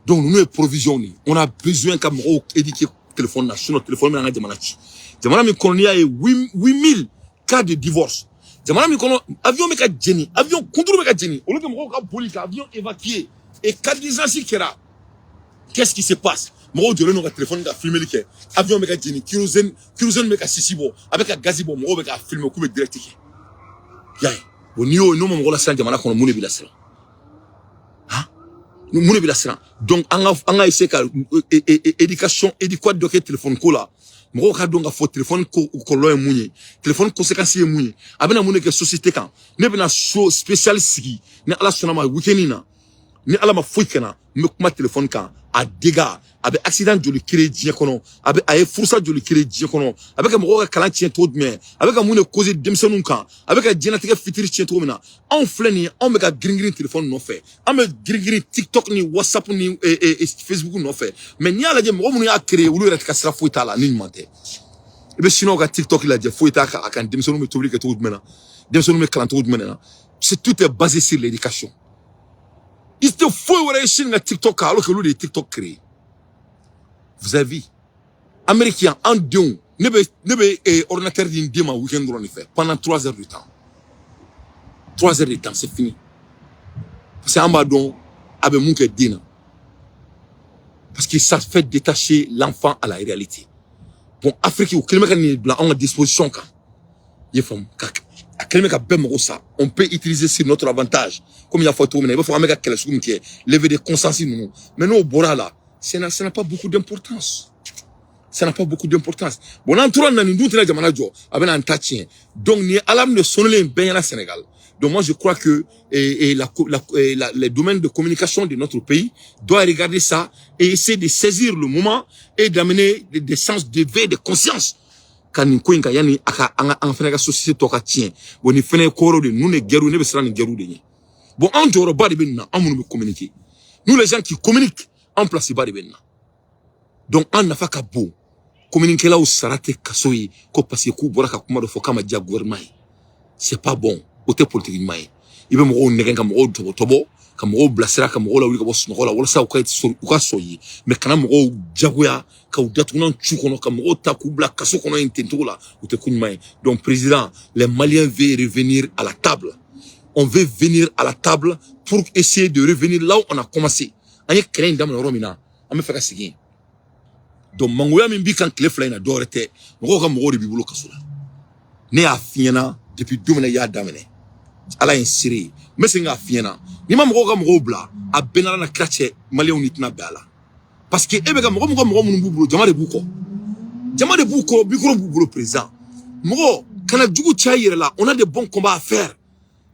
Donc nous, provision, on a besoin ka mɔgɔw éduquer téléphone na, sinon téléphone bɛ an ka jamana ci. Jamana min kɔnɔ, n'i y'a ye 8000 cas de divorce. Jamana min kɔnɔ, avion bɛ ka jeni, avion kunturu bɛ ka jeni, au lieu que mɔgɔw ka boli ka avion évacuer et cas d'urgence kɛra, qu'est-ce qui se passe? Mɔgɔw jɔlen don ka téléphone ka filmeli kɛ, avion bɛ ka jeni, kérosène bɛ ka sisi bɔ, a bɛ ka gazi bɔ, mɔgɔw bɛ ka filmer k'u bɛ direct kɛ. Y'a ye? Bon, n'i y'o n'o ma mɔgɔ lasiran jamana kɔnɔ, mun de b'i lasiran? Han, mun de b'i lasiran? Donc an ka essayer ka éducation adéquate dɔ kɛ téléphone ko la. Mɔgɔw ka dɔn k'a fɔ téléphone ko kɔlɔlɔ ye mun ye, téléphone conséquence ye mun ye, a bɛna mun de kɛ société kan. Ne bɛna so spécial sigi ni Ala sɔnna ma week-end in na. Ni Ala ma foyi kɛ n na, n bɛ kuma téléphone kan, a dégâts, a bɛ accident joli créer diɲɛ kɔnɔ, a bɛ a ye furusa joli créer diɲɛ kɔnɔ, a bɛ ka mɔgɔw ka kalan tiɲɛ cogo jumɛn, a bɛ ka mun de causer denmisɛnninw kan, a bɛ ka diɲɛlatigɛ fitiri tiɲɛ cogo min na. Anw filɛ nin ye, anw bɛ ka girin girin téléphone nɔfɛ, an bɛ girin girin TikTok ni WhatsApp ni Facebook nɔfɛ. Mais n'i y'a lajɛ, mɔgɔ minnu y'a créer, olu yɛrɛ tɛ ka sira foyi t'a la ni ɲuman tɛ. I bɛ chinois ka TikTok lajɛ, foyi t'a kan, a kan denmisɛnninw bɛ tobili kɛ cogo jumɛn na, denmisɛnninw bɛ kalan cogo jumɛn na. C'est tout est basé sur l'éducation. I tɛ foyi wɛrɛ ye Chine ka TikTok kan, alors que olu de ye TikTok créé. Vous avez vu? Amérique yan, an denw, ne bɛ ordinateur di n den ma week-end dɔrɔn de fɛ pendant 3 heures de temps. 3 heures de temps, c'est fini. Parce que an b'a dɔn a bɛ mun kɛ den na, parce que ça fait détacher l'enfant à la réalité. Bon, Afrique, u kɛlen bɛ ka nin bila anw ka disposition kan, i ye faamu, ka a kɛlen bɛ ka bɛɛ mago sa. On peut utiliser sur notre avantage, comme i y'a fɔ cogo min na, i b'a fɔ an bɛ ka kɛlɛ sugu min kɛ, levée de conscience ninnu. Mais n'o bɔra a la, ça n'a pas beaucoup d'importance, ça n'a pas beaucoup d'importance. Bon, n'an tora na nin dun tɛna jamana jɔ, a bɛna an ta tiɲɛ. Donc nin ye alarme de sonnelen bɛɛ ɲɛna Sénégal. Donc moi, je crois que et la, la, et la, les domaines de communication de notre pays doivent regarder ça et essayer de saisir le moment et d'amener des sens d'éveil de conscience ka nin ko in kan, yanni a ka an ka an fana ka société tɔ ka tiɲɛ. Bon, nin fana ye ko wɛrɛw de, ninnu de guerre, ne bɛ siran nin guerre de ɲɛ. Bon, an jɔyɔrɔba de bɛ nin na, an minnu bɛ communiquer, nous les gens qui communiquent, an place ba de bɛ nin na. Donc an nafa ka bon. Communiquélaw sara tɛ kaso ye ko parce que k'u bɔra ka kuma dɔ fɔ k'a ma diya gouvernement ye. C'est pas bon, o tɛ politique ɲuman ye. I bɛ mɔgɔw nɛgɛn ka mɔgɔw tɔbɔtɔbɔ, ka mɔgɔw bilasira, ka mɔgɔw lawuli ka bɔ sunɔgɔ la walasa u ka sɔn ye. Mais kana mɔgɔw jagoya ka u datugulan cu kɔnɔ, ka mɔgɔw ta k'u bila kaso kɔnɔ yen ten cogo la, o tɛ ko ɲuman ye. Donc président, les Maliens veulent revenir à la table. On veut venir à la table pour essayer de revenir là où on a commencé. An ye kɛlɛ in daminɛ yɔrɔ min na, an bɛ fɛ ka segin yen. Donc mangoya min b'i kan tile 2 in na, dɔwɛrɛ tɛ, mɔgɔw ka mɔgɔw de b'i bolo kaso la. Ne y'a f'i ɲɛna depuis don min na i y'a daminɛ, Ala ye n seere ye. N bɛ segin k'a f'i ɲɛna, n'i ma mɔgɔw ka mɔgɔw bila, a bɛɛ n'Ala na kira cɛ, Maliyɛnw ni tɛna bɛn a la, parce que e bɛ ka mɔgɔ min ka mɔgɔ minnu b'u bolo, jama de b'u kɔ, jama de b'u kɔ, micro b'u bolo. Président, mɔgɔ kana jugu caya i yɛrɛ la. On a de bons combats à faire.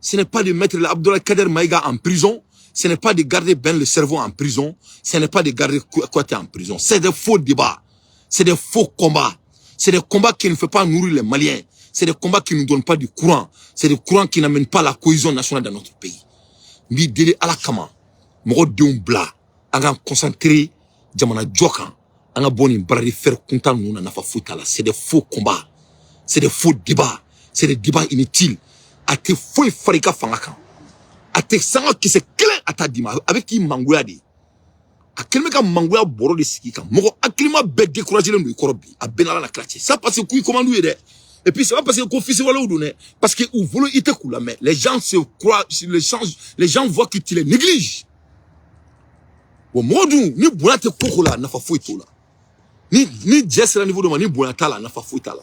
Ce n'est pas de mettre l'Abdoulaye Kader Maïga en prison, ce n'est pas de garder Ben le cerveau en prison, ce n'est pas de garder Kouyaté en prison. C'est des faux débats, c'est des faux combats, c'est des combats qui ne font pas nourrir les Maliens, c'est des combats qui ne nous donnent pas du courant, c'est des courants qui n'amènent pas la cohésion nationale dans notre pays. N b'i deli Ala kama, mɔgɔ denw bila, an k'an concentrer jamana jɔ kan, an ka bɔ nin bras de fer kuntan ninnu na, nafa foyi t'a la. C'est des faux combats, c'est des faux débats, c'est des débats inutiles. A tɛ foyi fara i ka fanga kan, a tɛ sanga kisɛ kelen a t'a d'i ma, a bɛ k'i mangoya de. A kɛlen bɛ ka mangoya bɔrɔ de sigi kan. Mɔgɔ hakilima bɛɛ découragé don i kɔrɔ bi, a bɛɛ n'Ala na kira cɛ. Ça parce que k'i commande ye dɛ. Et puis c'est pas parce que ko fisiwalew don dɛ, parce que u bolo i tɛ k'u lamɛn. Les gens se croient, les gens voient que tu les négliges. Bon, mɔgɔ dun ni bonya tɛ ko ko la, nafa foyi t'o la. Ni jɛ sera niveau dɔ ma, ni bonya t'a la, nafa foyi t'a la.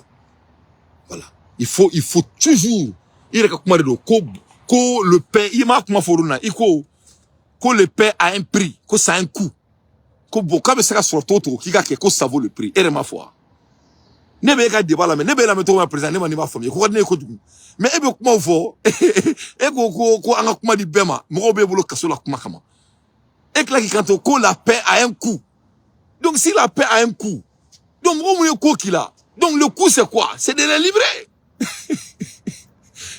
Voilà, il faut toujours, i yɛrɛ ka kuma de don ko le paix, i m'a kuma fɔ o don na, i ko le paix a un prix, ko ça a un coût, ko bon, k'a bɛ se ka sɔrɔ cogo o cogo k'i ka kɛ, ko ça vaut le prix. E yɛrɛ m'a fɔ wa? Ne bɛ e ka débat lamɛn, ne bɛ e lamɛn cogo min na, président, ne ma, n'i m'a faamuya, ko ka di ne ye kojugu. Mais e bɛ kumaw fɔ, e ko an ka kuma di bɛɛ ma, mɔgɔw b'e bolo kaso la kuma kama, e tila k'i kanto ko la paix a un coût. Donc si la paix a un coût, donc mɔgɔ mun ye ko k'i la, donc le coût, c'est quoi? C'est de les livrer.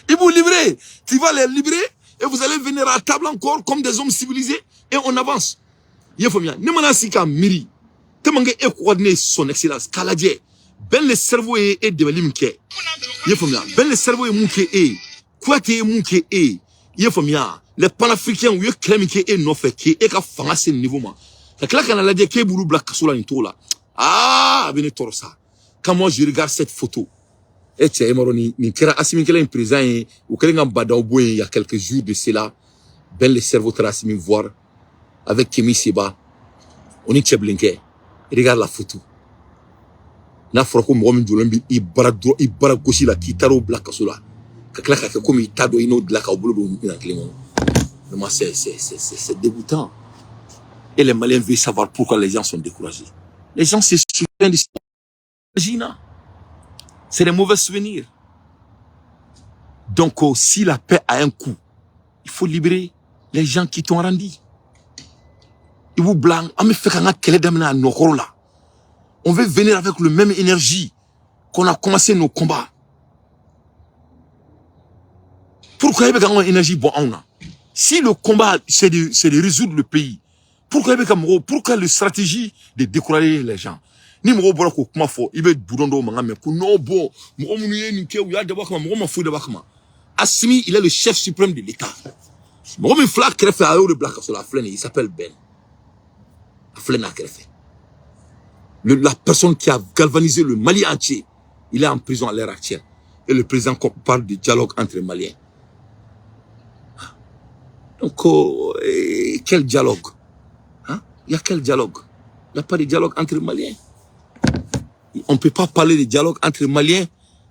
Ils vous livrer, tu vas les libérer et vous allez venir à table encore comme des hommes civilisés et on avance. I y'a faamuya? Ne mana sigi ka miiri tellement que e ko ka di ne ye, son excellence, k'a lajɛ Ben le cerveau ye e dɛmɛli min kɛ, i y'a faamuya, Ben le cerveau ye mun kɛ e ye, Kouyaté ye mun kɛ e ye, i y'a faamuya, les panafricains u ye kɛlɛ min kɛ e nɔfɛ k'e ka fanga se nin niveau ma, ka tila ka na lajɛ k'e b'olu bila kaso la nin cogo la, aa, a bɛ ne tɔɔrɔ sa. Quand moi je regarde cette photo, e cɛ, e ma dɔn nin kɛra Asimi kɛlen président ye, u kɛlen ka Badaw bɔ yen il y a quelques jours de cela, Ben le cerveau taara Asimi voir avec Kemi Seba, o ni cɛbilenkɛ. Regarde la photo. N'a fɔra ko mɔgɔ min jɔlen bɛ i bara dɔrɔn, i bara gosi la, k'i taara o bila kaso la, ka tila k'a kɛ komi i t'a dɔn, i n'o dilan k'aw bolo don minɛn kelen kɔnɔ, vraiment, c'est dégoûtant. Et les Maliens veulent savoir pourquoi les gens sont découragés. Les gens se souviennent de Gina, c'est des mauvais souvenirs. Donc oh, si la paix a un coût, il faut libérer les gens qui t'ont rendu. I b'u bila, an bɛ fɛ k'an ka kɛlɛ daminɛ a nɔkɔrɔ la. On veut venir avec le même énergie qu'on a commencé nos combats. Pourquoi i bɛ k'an ka énergie bɔ anw na? Si le combat, c'est de résoudre le pays, pourquoi i bɛ ka mɔgɔw, pourquoi la stratégie de décourager les gens? Ni mɔgɔw bɔra k'o kuma fɔ, i bɛ budon dɔw mankan mɛn ko non, bon, mɔgɔ minnu ye nin kɛ, u y'a dabɔ a kama, mɔgɔ ma foyi dabɔ a kama. Assimi, il est le chef suprême de l'État. Mɔgɔ min filɛ a kɛrɛfɛ, a y'o de bila kaso la, a filɛ nin ye, il s'appelle Ben. A filɛ nin ye a kɛrɛfɛ. La personne qui a galvanisé le Mali entier, il est en prison à l'heure actuelle. Et le président parle de dialogue entre les Maliens. Donc quel dialogue, hein? Il y a quel dialogue? Il n'y a pas de dialogue entre Maliens. On ne peut pas parler de dialogue entre Maliens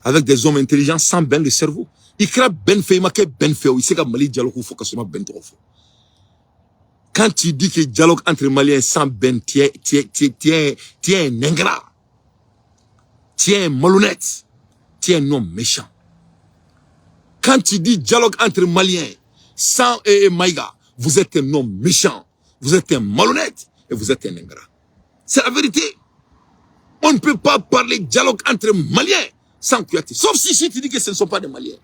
avec des hommes intelligents sans Ben le cerveau. I kɛra Ben fɛ, i ma kɛ Ben fɛ, i se ka Mali dialogue fɔ ka sɔrɔ i ma Ben tɔgɔ fɔ. Quand tu dis que dialogue entre Maliens sans Ben, tu es un ingrat. Tu es un malhonnête. Tu es un homme méchant. Quand tu dis dialogue entre Maliens sans et Maïga, vous êtes un homme méchant. Vous êtes un malhonnête et vous êtes un ingrat. C'est la vérité. On ne peut pas parler dialogue entre Maliens sans Kouyaté. Sauf si tu dis que ce ne sont pas des Maliens.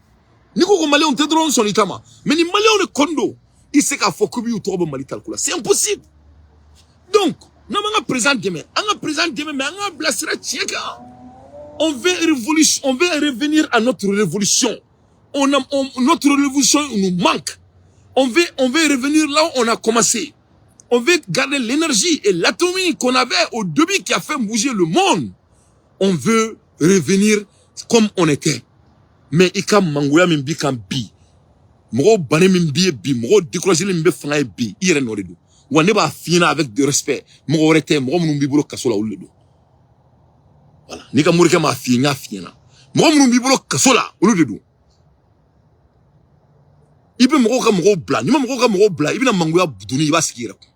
Ni ko Maliens tɛ dɔrɔn sɔn i ta ma. Mais ni Maliens de kondo, i se k'a fɔ k'u b'u tɔgɔ bɔ Mali tariku la. C'est impossible. Donc, n'an m'an ka président dɛmɛ, an ka président dɛmɛ, mais an k'a bilasira tiɲɛ kan. On veut révolution, on veut revenir à notre révolution. Notre révolution nous manque. On veut revenir là où on a commencé. On veut garder l'énergie et l'atomie qu'on avait au début qui a fait bouger le monde. On veut revenir comme on était. Mais i ka mangoya min bi kan bi, mɔgɔw bannen min b'i ye bi, mɔgɔw découragé min bɛ fanga ye bi, i yɛrɛ nɔ de don. Wa ne b'a f'i ɲɛna avec de respect, mɔgɔ wɛrɛ tɛ, mɔgɔ minnu b'i bolo kaso la, olu de don. Voilà. N'i ka morikɛ m'a f'i ye, n y'a f'i ɲɛna. Mɔgɔ minnu b'i bolo kaso la, olu de don. I bɛ mɔgɔw ka mɔgɔw bila, n'i ma mɔgɔw ka mɔgɔw bila, i bɛna mangoya donni, i b'a sigi i yɛrɛ kun.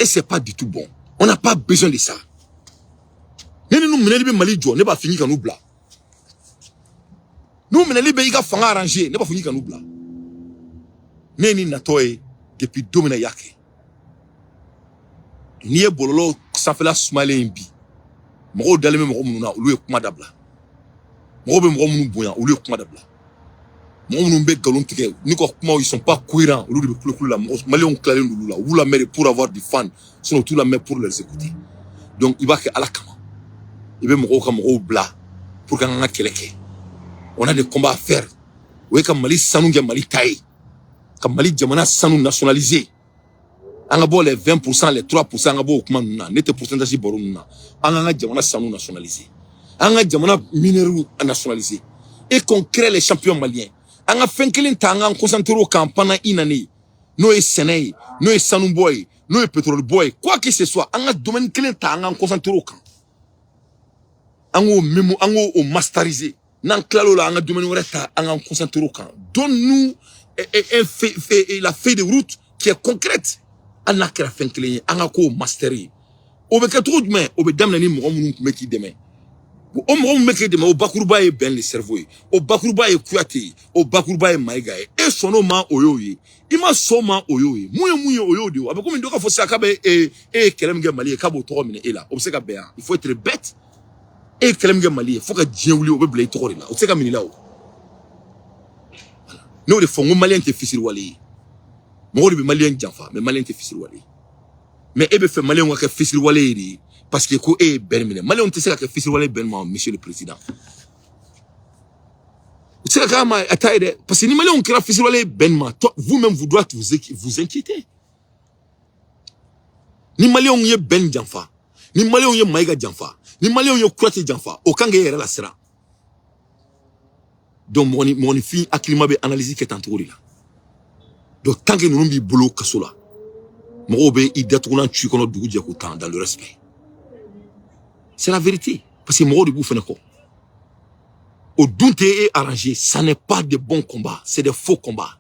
Et c'est pas du tout bon. On n'a pas besoin de ça. Ne ninnu minɛli bɛ Mali jɔ, ne b'a f'i ka n'u bila. N'u minɛli bɛ i ka fanga arranger, ne b'a fɔ k'i ka n'u bila. Ne ye nin natɔ ye depuis don min na i y'a kɛ. N'i ye bɔlɔlɔ sanfɛla sumalen ye bi, mɔgɔw dalen bɛ mɔgɔ minnu na, olu ye kuma dabila. Mɔgɔw bɛ mɔgɔ minnu bonya, olu ye kuma dabila. Mɔgɔ minnu bɛ nkalon tigɛ, n'u ka kumaw, ils sont pas cohérents, olu de bɛ kulo kulo la. Mɔgɔ Maliyɛnw tilalen don olu la, u b'u lamɛn de pour avoir du fun, sinon u t'u lamɛn pour les écouter. Donc i b'a kɛ Ala kama. I bɛ mɔgɔw ka mɔgɔw bila pour que an ka kɛlɛ kɛ. On a des combats à faire. O ye ka Mali sanu kɛ Mali ta ye, ka Mali jamana sanu nationaliser. An ka bɔ les 20%, les 3%, an ka bɔ o kuma ninnu na. Ne tɛ pourcentage baro ninnu na. An k'an ka jamana sanu nationaliser, an ka jamana minéraux nationaliser et qu'on crée les champions maliens. An ka fɛn kelen ta, an k'an concentrer o kan pendant une année, n'o ye sɛnɛ ye, n'o ye sanubɔ ye, n'o ye pétrole bɔ ye, quoi que ce soit, an ka domaine kelen ta, an k'an concentrer o kan, an k'o mémo, an k'o o masteriser. N'an tilal'o la, an ka domaine wɛrɛ ta, an k'an concentrer o kan. Donne-nous la feuille de route qui est concrète. Hali n'a kɛra fɛn kelen ye, an ka k'o master ye. O bɛ kɛ cogo jumɛn? O bɛ daminɛ ni mɔgɔ minnu tun bɛ k'i dɛmɛ. O mɔgɔ min bɛ k'i dɛmɛ, o bakuruba ye Ben le cerveau ye, o bakuruba ye Kuyate ye, o bakuruba ye Mayiga ye. E sɔnn'o ma, o y'o ye. I ma sɔn o ma, o y'o ye. Mun ye, o y'o de ye. A bɛ komi dɔ ka fɔ sisan k'a bɛ e ye kɛlɛ min kɛ Mali ye, k'a b'o tɔgɔ minɛ e la. O bɛ se ka bɛn yan? Il faut être bête. E ye kɛlɛ min kɛ Mali ye, fo ka diɲɛ wuli, o bɛ bila i tɔgɔ de la. O tɛ se ka minɛ i la. O ne y'o de fɔ, n ko Maliyɛn tɛ fisiriwale ye. Mɔgɔw de bɛ Maliyɛn janfa, mais Maliyɛn tɛ fisiriwale ye. Mais e bɛ fɛ Maliyɛnw ka kɛ fisiriwale ye de, parce que ko e ye bɛn minɛ. Maliyɛnw tɛ se ka kɛ fisiriwale bɛn ma, monsieur le président. U tɛ se ka k'a ma a ta ye dɛ, parce que ni Maliyɛnw kɛra fisiriwale ye bɛn ma, vous-même, vous doivez vous inquiéter. Ni Maliyɛnw ye bɛn janfa, ni Maliyɛnw ye Mayiga janfa, ni Maliyɛnw ye Kuyate janfa, o kan k'e yɛrɛ lasiran. Donc mɔgɔninfin hakilima bɛ analyse kɛ tan cogo de la. Donc tant que ninnu b'i bolo kaso la, mɔgɔw bɛ i datugulan ci kɔnɔ dugu jɛ ko tan, dans le respect. C'est la vérité, parce que mɔgɔw de b'u fɛnɛ kɔ. O dun tɛ e arranger. Ça n'est pas de bons combats, c'est des faux combats.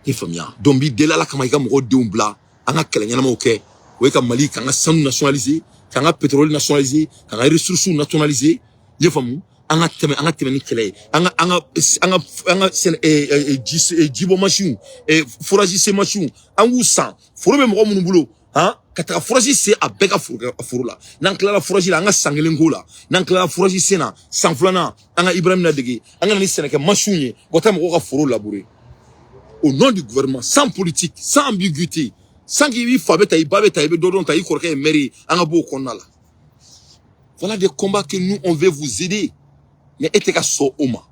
I faamuya? Donc n b'i deli Ala kama, i ka mɔgɔw denw bila, an ka kɛlɛ ɲɛnamaw kɛ. O ye ka Mali, k'an ka sanu nationaliser, k'an ka pétrole nationaliser, k'an ka ressources nationaliser. I ye faamu? An ka tɛmɛ ni kɛlɛ ye. An ka sɛnɛ ji jibɔ mansinw, forage sen mansinw, an k'u san. Foro bɛ mɔgɔ minnu bolo, han, ka taga forage sen a bɛɛ ka foro la. N'an tilala forage la, an ka san kelen k'o la. N'an tilala forage sen na, san filanan, an ka Ibrahim ladege, an ka na ni sɛnɛkɛ mansinw ye, ka taa mɔgɔw ka foro labourer au nom du gouvernement, sans politique, sans ambiguïté, sans k'i fa bɛ ta, i ba bɛ ta, i bɛ dɔ dɔn ta, i kɔrɔkɛ ye maire ye. An ka bɔ o kɔnɔna la. Voilà des combats que nous, on veut vous aider, mais e tɛ ka sɔn o ma.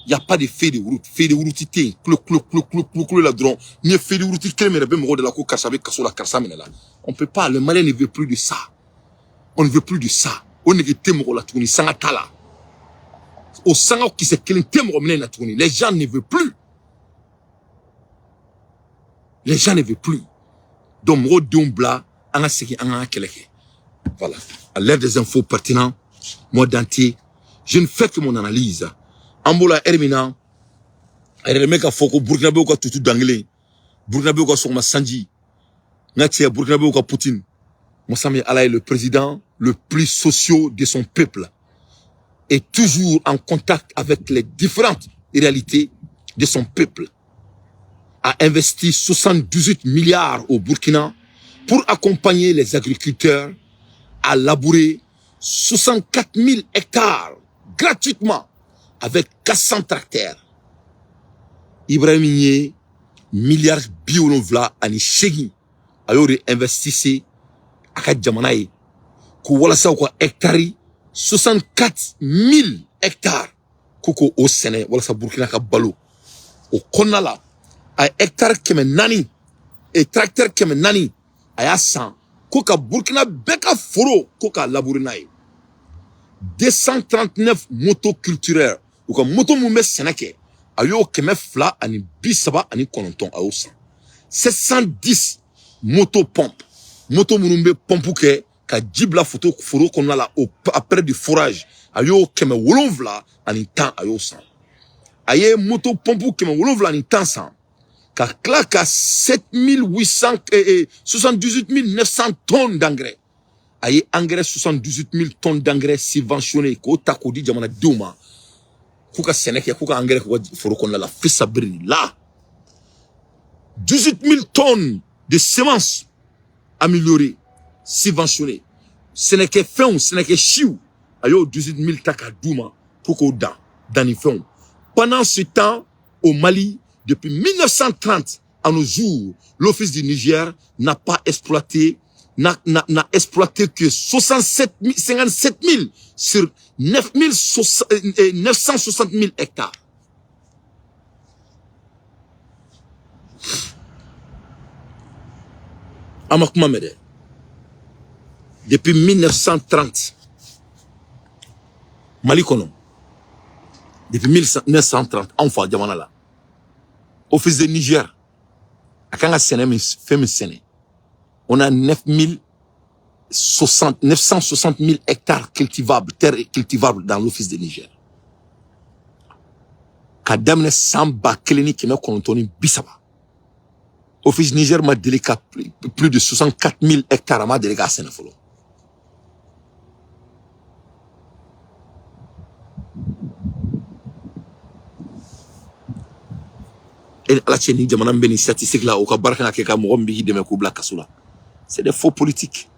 Y a pas de feuille de route. Feuille de route tɛ yen. Kulo kulo kulo kulo kulo kulo la dɔrɔn, n'i ye feuille de route kelen minɛ, bɛ mɔgɔw de la ko karisa bɛ kaso la, karisa minɛ la. On peut pas. Le Malien ne veut plus de ça. On ne veut plus de ça. O nege tɛ mɔgɔ la tuguni. Sanga t'a la, o sanga kisɛ kelen tɛ mɔgɔ minɛ in na tuguni. Les gens ne veulent plus. Les gens ne veulent plus. Donc mɔgɔw denw bila an ka segin an ka kɛlɛ kɛ. Voilà. À l'ère des infos pertinents, moi Dante, je ne fais que mon analyse. An b'o la heure min na, a yɛrɛ bɛ ka fɔ ko Burkinabéw ka tutu dankelen, Burkinabéw ka sɔgɔma sanji, n ka cɛ Burkinabéw ka Poutine. Masa min Ala ye, le président le plus social de son peuple, est toujours en contact avec les différentes réalités de son peuple, a investi 78 milliards au Burkina pour accompagner les agriculteurs à labourer 64 000 hectares gratuitement avec 400 tracteurs. Ibrahim ye miliyari 78 a y'o de investisse a ka jamana ye ko walasa u ka hectare 64 000 hectares ko k'o o sɛnɛ walasa Burkina ka balo. O kɔnɔna la, a ye hectare 400 et tracteur 400 a y'a san ko ka Burkina bɛɛ ka foro ko k'a labourer n'a ye. 239 motoculteurs, u ka moto mun bɛ sɛnɛ kɛ, a y'o 239 a y'o san. 710 moto pompe, moto minnu bɛ pompe kɛ ka ji bila foro kɔnɔna la au après du forage, a y'o 710 a y'o san. A ye moto pompe 710 san ka tila ka 7800 78 900 tonnes d'engrais. A ye engrais 78 000 tonnes d'engrais subventionné k'o ta k'o di jamanadenw ma k'u ka sɛnɛ kɛ, k'u ka engrais k'u ka foro kɔnɔna la fisabiri la. 18 000 tonnes de semences améliorées subventionnées, sɛnɛkɛfɛnw, sɛnɛkɛ siw, a y'o 18 000 ta k'a d'u ma pour k'o dan dannifɛnw. Pendant ce temps, au Mali, depuis 1930 à nos jours, l'Office du Niger n'a pas exploité, n'a exploité que 67 000, 57 000 sur 9 960 000 hectares. An ma kuma mɛn dɛ. Depuis 1930, Mali kɔnɔ, depuis 1930, anw fa jamana la, Office de Niger a kan ka sɛnɛ min, fɛn min sɛnɛ, on a 9060 960 000 hectares cultivables, terres cultivables dans l'Office de Niger. Ka daminɛ san 1930, Office Niger ma deli ka plus de 64 000 hectares, a ma deli k'a sɛnɛ fɔlɔ. E ni Ala cɛ, ni jamana min bɛ nin statistique la, o ka baara kan ka kɛ ka mɔgɔ min bɛ k'i dɛmɛ k'o bila kaso la. C'est des faux politiques,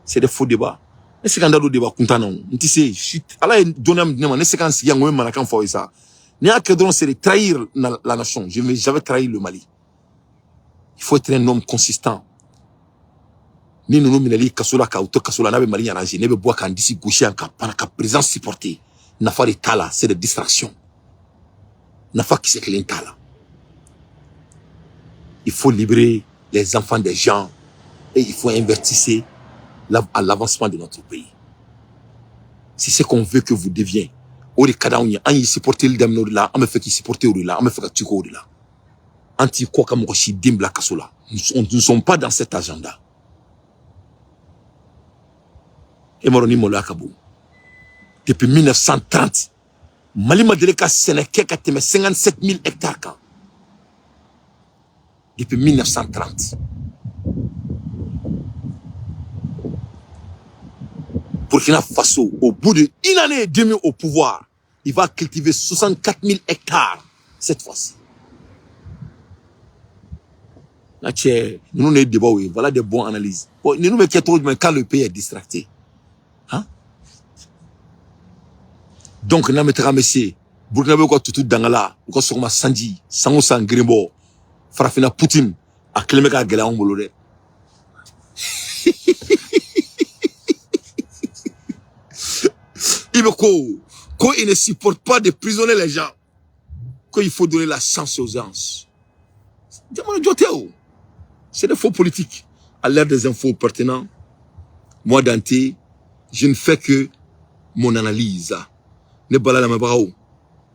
c'est des faux débats. Ne se ka n da don débat kuntan na, o n tɛ se. Ala ye dɔnniya min di ne ma, ne se ka n sigi yan ko n bɛ manakan fɔ aw ye sa. N'i y'a kɛ dɔrɔn, c'est de trahir la nation. Je ne vais jamais trahir le Mali. Il faut être un homme consistant. Ni ninnu minɛli kaso la k'aw to kaso la, n'a bɛ Mali arranger, ne bɛ bɔ k'an disi gosi yan ka pan ka président supporter. Nafa de t'a la, c'est des distractions. Nafa kisɛ kelen t'a la. Il faut libérer les enfants des gens et il faut investir à l'avancement de notre pays. C'est ce qu'on veut que vous deviez. O de ka d'anw ye. An y'i supporter daminɛ o de la, an bɛ fɛ k'i supporter o de la, an bɛ fɛ ka tugu o de la. An t'i kɔ ka mɔgɔ si den bila kaso la. Nous ne sommes pas dans cet agenda. E m'a dɔn ni maloya ka bon. Depuis 1930, Mali ma deli ka sɛnɛ kɛ ka tɛmɛ 57 000 hectares kan. Depuis 1930. Burkina Faso, au bout d'une année et demie au pouvoir, il va cultiver 64 000 hectares cette fois-ci. Là, nous, nous débat, oui. Voilà des bonnes analyses. Bon, nous, nous, quand le pays est distracté. Hein? Donc, nous, nous, monsieur, Burkina Faso, tout dangala, ou ka sɔgɔma sanji, san o san girin bɔ, Farafina Poutine, a kelen bɛ k'a gɛlɛya anw bolo dɛ. Il me ko, il ne supporte pas de prisonner les gens. Qu'il faut donner la chance aux gens. Jamana jɔ tɛ o. C'est des faux politiques. À l'ère des infos pertinents, moi Dante, je ne fais que mon analyse. Ne bala lamɛnbagaw.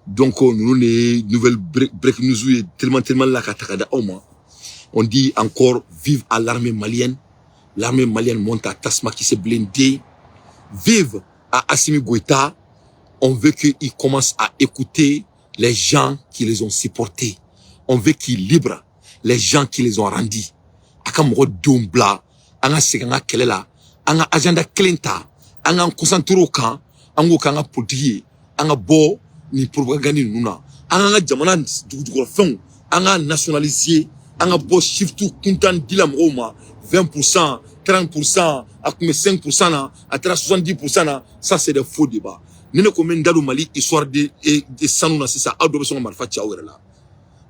Donc ninnu de ye nouvelle break news ye tellement tellement la ka ta ka di aw ma. On dit encore vive à l'armée malienne. L'armée malienne monte à Tasma qui s'est blindée. Vive à Assimi Goïta. On veut qu'il commence à écouter les gens qui les ont supportés. On veut qu'il libre les gens qui les ont rendus. A ka mɔgɔ denw bila an ka segin an ka kɛlɛ la, an ka agenda kelen ta, an k'an concentré o kan, an k'o k'an ka politique ye, an ka bɔ nin propagande ninnu na, an k'an ka jamana dugujukɔrɔfɛnw an k'a nationaliser, an ka bɔ surtout kuntan dila mɔgɔw ma 20%, 30%, a tun bɛ 5% na, a taara 70% na. Ça, c'est des faux débats. Ni ne ko n bɛ n da don Mali histoire de sanu na sisan, aw dɔ bɛ sɔn ka marifa ci aw yɛrɛ la.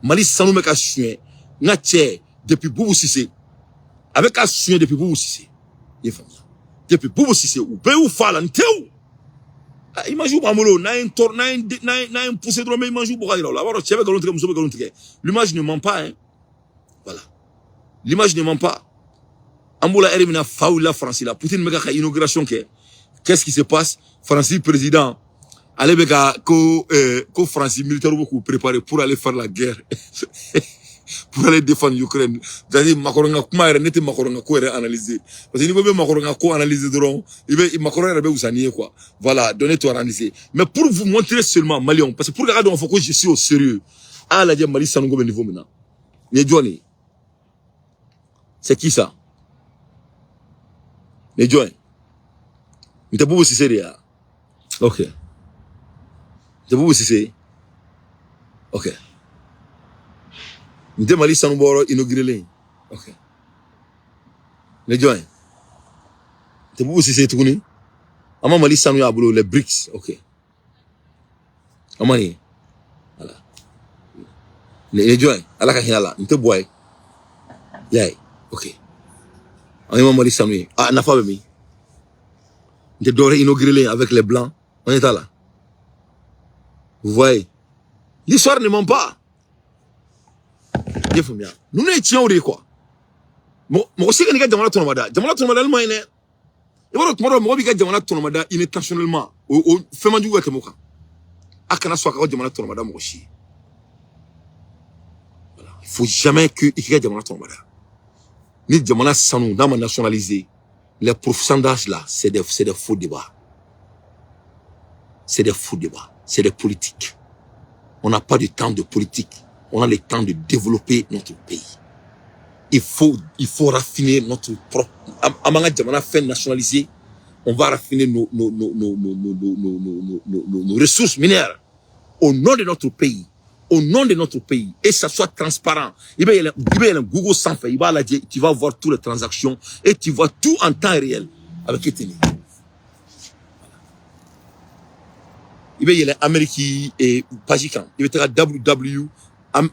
Mali sanu bɛ ka suɲɛ, n ka cɛ, depuis Boubou Cissé a bɛ ka suɲɛ, depuis Boubou Cissé, i ye faamuya, depuis Boubou Cissé, u bɛɛ y'u fa la n tewu. Image b'an bolo, n'an ye tɔɔrɔ, n'an ye poussé dɔrɔn, n bɛ image bɔ ka yira u la. A b'a dɔn cɛ bɛ nkalon tigɛ, muso bɛ nkalon tigɛ. L'image ne ment pas, hein. Voilà, l'image ne ment pas. An b'o la ɛri min na, fa wulila Faransi la, Poutine bɛ ka inauguration kɛ. Qu'est-ce qui se passe? Faransi président ale bɛ ka ko Faransi militaire bɛ k'u préparer pour aller faire la guerre, pour aller défendre l'Ukraine. C'est-à-dire Macron ka kuma yɛrɛ, ne tɛ Macron ka ko yɛrɛ analyser, parce que n'i ko i bɛ Macron ka ko analyser dɔrɔn, i bɛ Macron yɛrɛ bɛ wusa n'i ye, quoi. Voilà, donnez tout analyser, mais pour vous montrer seulement, Maliens, parce que pour que ka dɔn k'a fɔ ko je suis au sérieux, a y'a lajɛ Mali sanuko bɛ niveau min na. Nin ye jɔn ye? C'est qui, ça? Nin ye jɔn ye? Nin tɛ Boubou Cissé de ye wa? Ok, nin tɛ Boubou Cissé. Ok, nin tɛ Mali sanubɔyɔrɔ inauguré. Ok, nin ye jɔn ye? Nin tɛ Boubou Cissé tuguni. An ma Mali sanu y'a bolo, les BRICS. Ok, an ma nin ye. Voilà, nin ye jɔn ye? Ala ka hinɛ a la, nin tɛ Buwa ye? I y'a ye? Ok, an ma Mali sanu ye, a nafa bɛ min? Nin tɛ dɔwɛrɛ inauguré avec les blancs? On est là, vous voyez, l'histoire ne ment pas. I ye faamuya? Ninnu ye tiɲɛw de ye, quoi. Mɔgɔ se ka n'i ka jamana tɔnɔmada, jamana tɔnɔmadali ma ɲi dɛ. I b'a dɔn, tuma dɔ mɔgɔ b'i ka jamana tɔnɔmada intentionnellement, o fɛn man jugu ka tɛmɛ o kan. A kana sɔn a ka jamana tɔnɔmada mɔgɔ si ye. Voilà, il faut jamais que i k'i ka jamana tɔnɔmada. Ni jamana sanu n'a ma nationaliser, les pourcentages là, c'est des faux débats, c'est des faux débats, c'est des politiques. On n'a pas de temps de politique, on a le temps de développer notre pays. Il faut raffiner notre propre, an b'an ka jamana fɛn nationaliser, on va raffiner nos ressources minières au nom de notre pays, au nom de notre pays, et ça soit transparent. I bɛ yɛlɛn Google sanfɛ, i b'a lajɛ, tu vas voir toutes les transactions et tu vois tout en temps réel avec Eteni. I bɛ yɛlɛn Amérique page kan, i bɛ taga www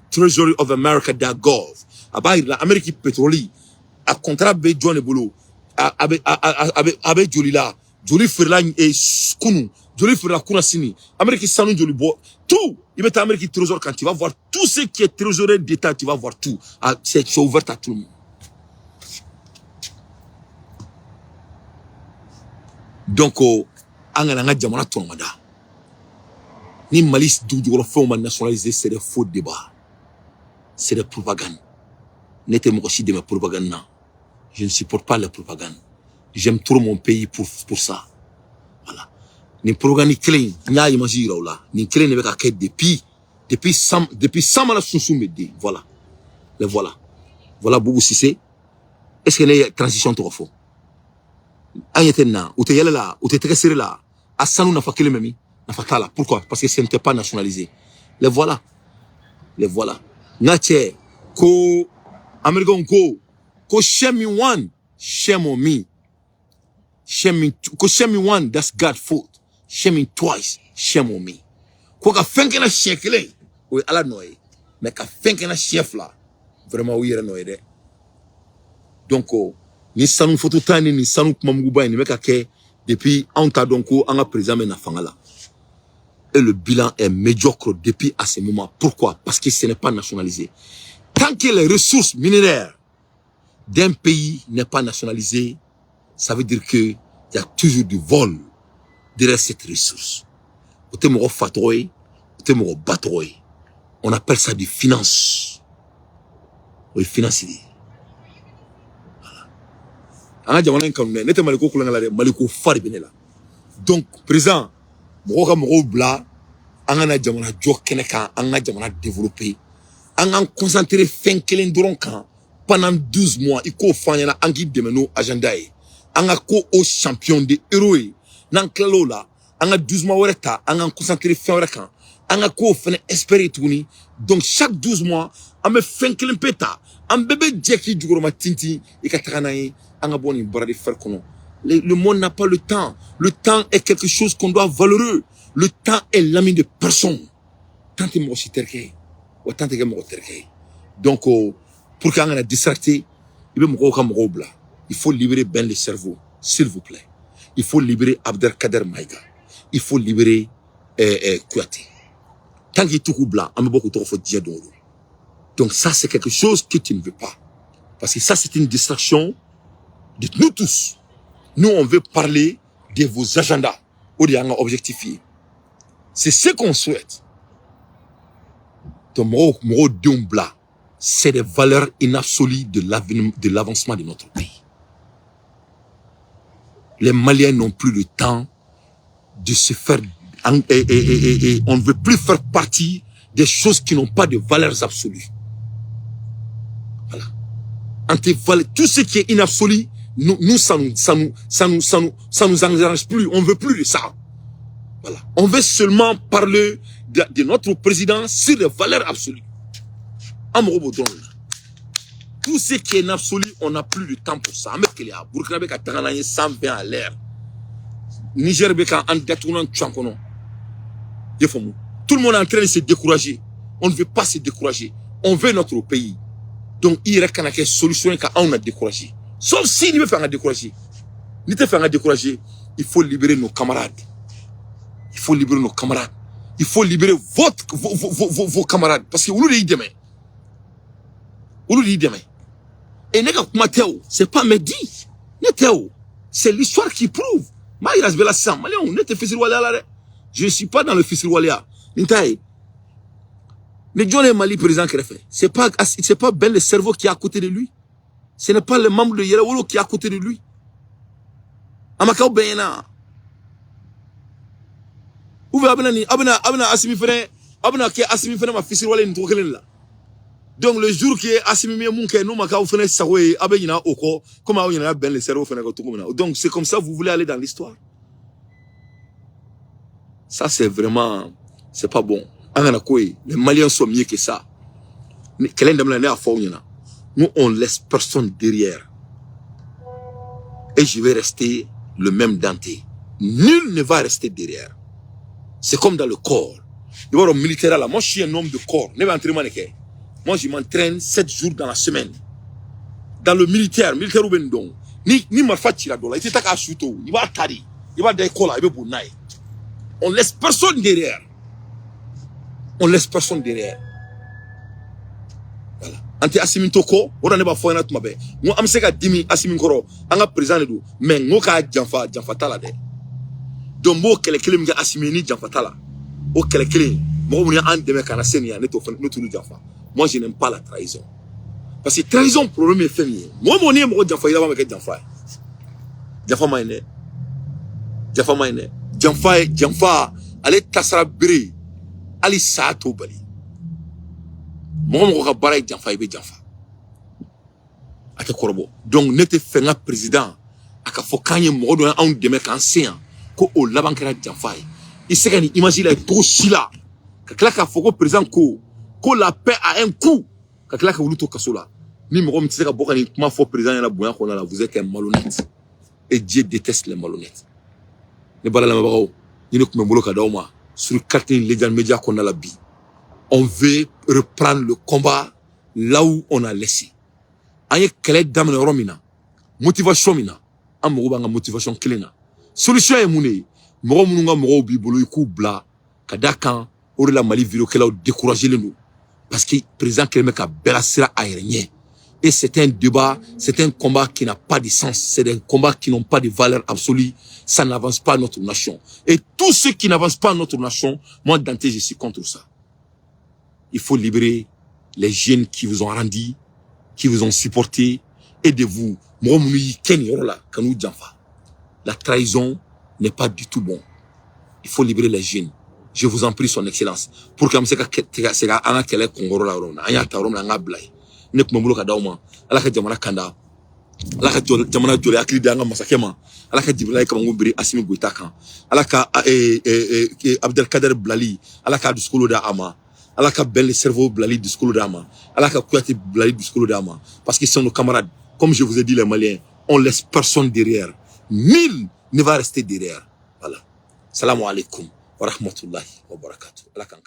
treasuryofamerica.gov, a b'a yira la Amérique pétrole a contrat bɛ jɔn de bolo, a bɛ joli la, joli feerela kunu, joli feerela kunna sini, Amérique sanu joli bɔ, tout. I bɛ taa Amérique trésor kan, tu vas voir tout ce qui est trésorier d'État, tu vas voir tout. Ah, c'est ouvert à tout le monde. Donc an kana an ka jamana tɔnɔmada. Ni Mali dugujukɔrɔfɛnw ma nationaliser, c'est des faux débats, c'est des propagandes. Ne tɛ mɔgɔ si dɛmɛ propagande na. Je ne supporte pas la propagande. J'aime trop mon pays pour ça. Voilà, nin propagande kelen in, n y'a image yira u la, nin kelen de bɛ ka kɛ depuis san mana sunsun bɛ den. Voilà, les voilà, voilà Boubou Cissé. Est ce que ne ye transition tɔgɔ fɔ? An ɲɛ tɛ nin na, u tɛ yɛlɛ la, u tɛ tɛgɛ sere la. A sanu nafa kelen bɛ min? Nafa t'a la. Pourquoi? Parce que ce n'était pas nationalisé. Les voilà, les voilà. N ka cɛ ko américain ko shame me one, shame on me. Shame me ko shame me one, that's God fault. Shame me twice, shame on me. Ko ka fɛn kɛ n na siɲɛ kelen, o ye Ala nɔ ye, mais ka fɛn kɛ n na siɲɛ fila, vraiment, o yɛrɛ nɔ ye dɛ. Donc ni sanu foto ta ni nin sanu kumamuguba in, nin bɛ ka kɛ depuis anw t'a dɔn ko an ka président bɛ na fanga la, et le bilan est médiocre depuis à ce moment. Pourquoi? Parce que ce n'est pas nationalisé. Tant que les ressources minéraires d'un pays n'est pas nationalisé, ça veut dire que il y a toujours du vol derrière cette ressource. O tɛ mɔgɔ fa tɔgɔ ye, o tɛ mɔgɔ ba tɔgɔ ye. On appelle ça du finance. O ye finance de ye. An ka jamana in kanu dɛ. Ne tɛ Maliko kulonkɛ la dɛ, Maliko fa de bɛ ne la. Donc président, mɔgɔw ka mɔgɔw bila, an ka na jamana jɔ kɛnɛ kan, an ka jamana développer, an k'an concentrer fɛn kelen dɔrɔn kan pendant 12 mois. I k'o fɔ an ɲɛna, an k'i dɛmɛ n'o agenda ye, an ka ko o champion de héros ye. N'an tilal'o la, an ka 12 mois wɛrɛ ta, an k'an concentrer fɛn wɛrɛ kan, an ka k'o fɛnɛ espérer tuguni. Donc chaque 12 mois, an bɛ fɛn kelen pe ta, an bɛɛ bɛ jɛ k'i jukɔrɔma tintin, i ka taga n'an ye, an ka bɔ nin bras de fer kɔnɔ. Le monde n'a pas le temps. Le temps est quelque chose qu'on doit valeureux. Le temps est l'ami de personne. Temps tɛ mɔgɔ si terikɛ ye, wa temps tɛ kɛ mɔgɔ terikɛ ye. Donc pour qu'an kana distracter, i bɛ mɔgɔw ka mɔgɔw bila. Il faut libérer Ben le cerveau, s'il vous plaît. Il faut libérer Abdelkader Maïga, il faut libérer Kouyaté. Tant qu'il t'u k'u bila, an bɛ bɔ k'u tɔgɔ fɔ diɲɛ don o don. Donc ça, c'est quelque chose que tu ne veux pas, parce que ça, c'est une distraction de nous tous. Nous, on veut parler de vos agendas. O de y'an ka objectif ye, c'est ce qu'on souhaite. Donc mɔgɔw mɔgɔw denw bila, c'est des valeurs inabsolues de l'avenir, de l'avancement de notre pays. Les Maliens n'ont plus le temps de se faire et on ne veut plus faire partie des choses qui n'ont pas de valeurs absolues. Voilà. Tout ce qui est inabsolu, nous, nous, ça nous engage plus. On ne veut plus de ça. Voilà. On veut seulement parler de notre président sur les valeurs absolues. An mago b'o dɔrɔn de la. Tout ce qui est inabsolu, on n'a plus de temps pour ça. An bɛ keleya. Burkina bɛ ka taga n'an ye 120 à l'heure. Niger bɛ k'an datugunan cu an kɔnɔ. I y'a faamu? Tout le monde est en train de se décourager. On ne veut pas se décourager. On veut notre pays. Donc i yɛrɛ kana kɛ solution ye ka anw na décourager. Sauf si n'i bɛ fɛ an ka décourager. N'i tɛ fɛ an ka décourager, il faut libérer nos camarades. Il faut libérer nos camarades. Il faut libérer vos camarades. Parce que olu de y'i dɛmɛ. Olu de y'i dɛmɛ. Et ne ka kuma tɛ o, c'est pas mes dits. Ne tɛ o. C'est l'histoire qui prouve. Maa yira bɛɛ la sisan, Maliyɛnw, ne tɛ fisiriwaleya la dɛ. Je ne suis pas dans le fisiriwaleya. Nin t'a ye. Ni jɔn ye Mali président kɛrɛfɛ? C'est pas Ben le cerveau qui est à côté de lui. Ce n'est pas le membre de Yɛrɛwolo qui est à côté de lui. A ma k'aw bɛɛ ɲɛna. Ou bien a bɛna nin, a bɛna Asimi fɛnɛ, a bɛna kɛ Asimi fɛnɛ ma fisiriwale nin cogo kelen de la. Donc le jour que Asimi ye mun kɛ, n'o ma k'aw fɛnɛ sago ye, aw bɛ ɲinɛ o kɔ, comme aw ɲinɛna Ben le cerveau fɛnɛ kɔ cogo min na. Donc c'est comme ça vous voulez aller dans l'histoire. Ça, c'est vraiment, c'est pas bon. An kana ko ye. Les Maliens sont mieux que ça. Ni kɛlɛ in daminɛ, ne y'a fɔ aw ɲɛna. Nous, on laisse personne derrière. Et je vais rester le même Dante. Nul ne va rester derrière. C'est comme dans le corps. I b'a dɔn, militaire la, moi, je suis un homme de corps. Ne bɛ entraînement de kɛ. Moi, je m'entraîne 7 jours dans la semaine. Dans le militaire, militaire bɛ nin dɔn. Ni marifa cira dɔ la, i tɛ taa k'a su to, i b'a ta de. I b'a da i kɔ la, i bɛ boli n'a ye. On laisse personne derrière. On laisse personne derrière. Voilà. An tɛ Asimi to kɔ, o de la ne b'a fɔ ɲɛna tuma bɛɛ. N ko an bɛ se ka dimi Asimi kɔrɔ, an ka président de don, mais n ko k'a janfa, janfa t'a la dɛ. Donc n b'o kɛlɛ kelen min kɛ Asimi ye ni janfa t'a la. O kɛlɛ kelen, mɔgɔ minnu y'an dɛmɛ ka na se nin yan, ne t'o fana, ne t'olu janfa. Moi, je n'aime pas la trahison. Parce que trahison problème ye fɛn min ye, mɔgɔ mɔgɔ n'i ye mɔgɔ janfa, i laban bɛ kɛ janfa ye. Janfa man ɲi dɛ. Janfa man ɲi dɛ. Janfa ye janfa, ale tasara bere, hali saya t'o bali. Mɔgɔ mɔgɔ ka baara ye janfa, i bɛ janfa. A tɛ kɔrɔbɔ. Donc ne tɛ fɛ n ka président a ka fɔ k'an ye mɔgɔ dɔ ye anw dɛmɛ k'an se yan, ko o laban kɛra janfa ye. I se ka nin image la cogo si la, ka tila k'a fɔ ko président ko la paix a un coût, ka tila ka olu to kaso la. Ni mɔgɔ min tɛ se ka bɔ ka nin kuma fɔ président ɲɛna bonya kɔnɔna la, vous êtes un malhonnête. Et Dieu déteste les malhonnêtes. Ne baara lamɛnbagaw, ni ne tun bɛ n bolo ka d'aw ma sur carte Légal Média kɔnɔna la bi. On veut reprendre le combat là où on a laissé. An ye kɛlɛ daminɛ yɔrɔ min na, motivation min na, an mago b'an ka motivation kelen na. Solution ye mun de ye? Mɔgɔ minnu ka mɔgɔw b'i bolo, i k'u bila ka da kan. O de la Mali vidéokɛlaw découragé len don, parce que président kɛlen bɛ ka bɛɛ lasira a yɛrɛ ɲɛ. Et c'est un débat, c'est un combat qui n'a pas de sens, c'est un combat qui n'ont pas de valeur absolue, ça n'avance pas notre nation. Et tout ce qui n'avance pas notre nation, moi, Dante, je suis contre ça. Il faut libérer les jeunes qui vous ont rendu qui vous ont supporté et de vous mɔgɔ minnu y'i kɛ nin yɔrɔ la ka n'u janfa. La trahison n'est pas du tout bon. Il faut libérer les jeunes, je vous en prie, son excellence, pour que an bɛ se ka se ka an ka kɛlɛ kunkɔrɔ la yɔrɔ min na, an y'a ta yɔrɔ min na, an k'a bila yen. Ne tun bɛ n bolo ka d'aw ma. Ala ka jamana kanda, Ala ka jamana jɔlen hakili di an ka masakɛ ma. Ala ka Jibirila ye kamakun biri Asimi Goyita kan. Ala ka Abdelkader bilali, Ala ka dusukolo da a ma. Ala ka Ben le cerveau bilali dusukolo d'a ma. Ala ka Kouyaté bilali dusukolo d'a ma, parce que sont nos camarades. Comme je vous ai dit, les Maliens, on laisse personne derrière, nul ne va rester derrière. Voilà, salamu alaikum wa rahmatullahi wa barakatuh. Ala k'an kan.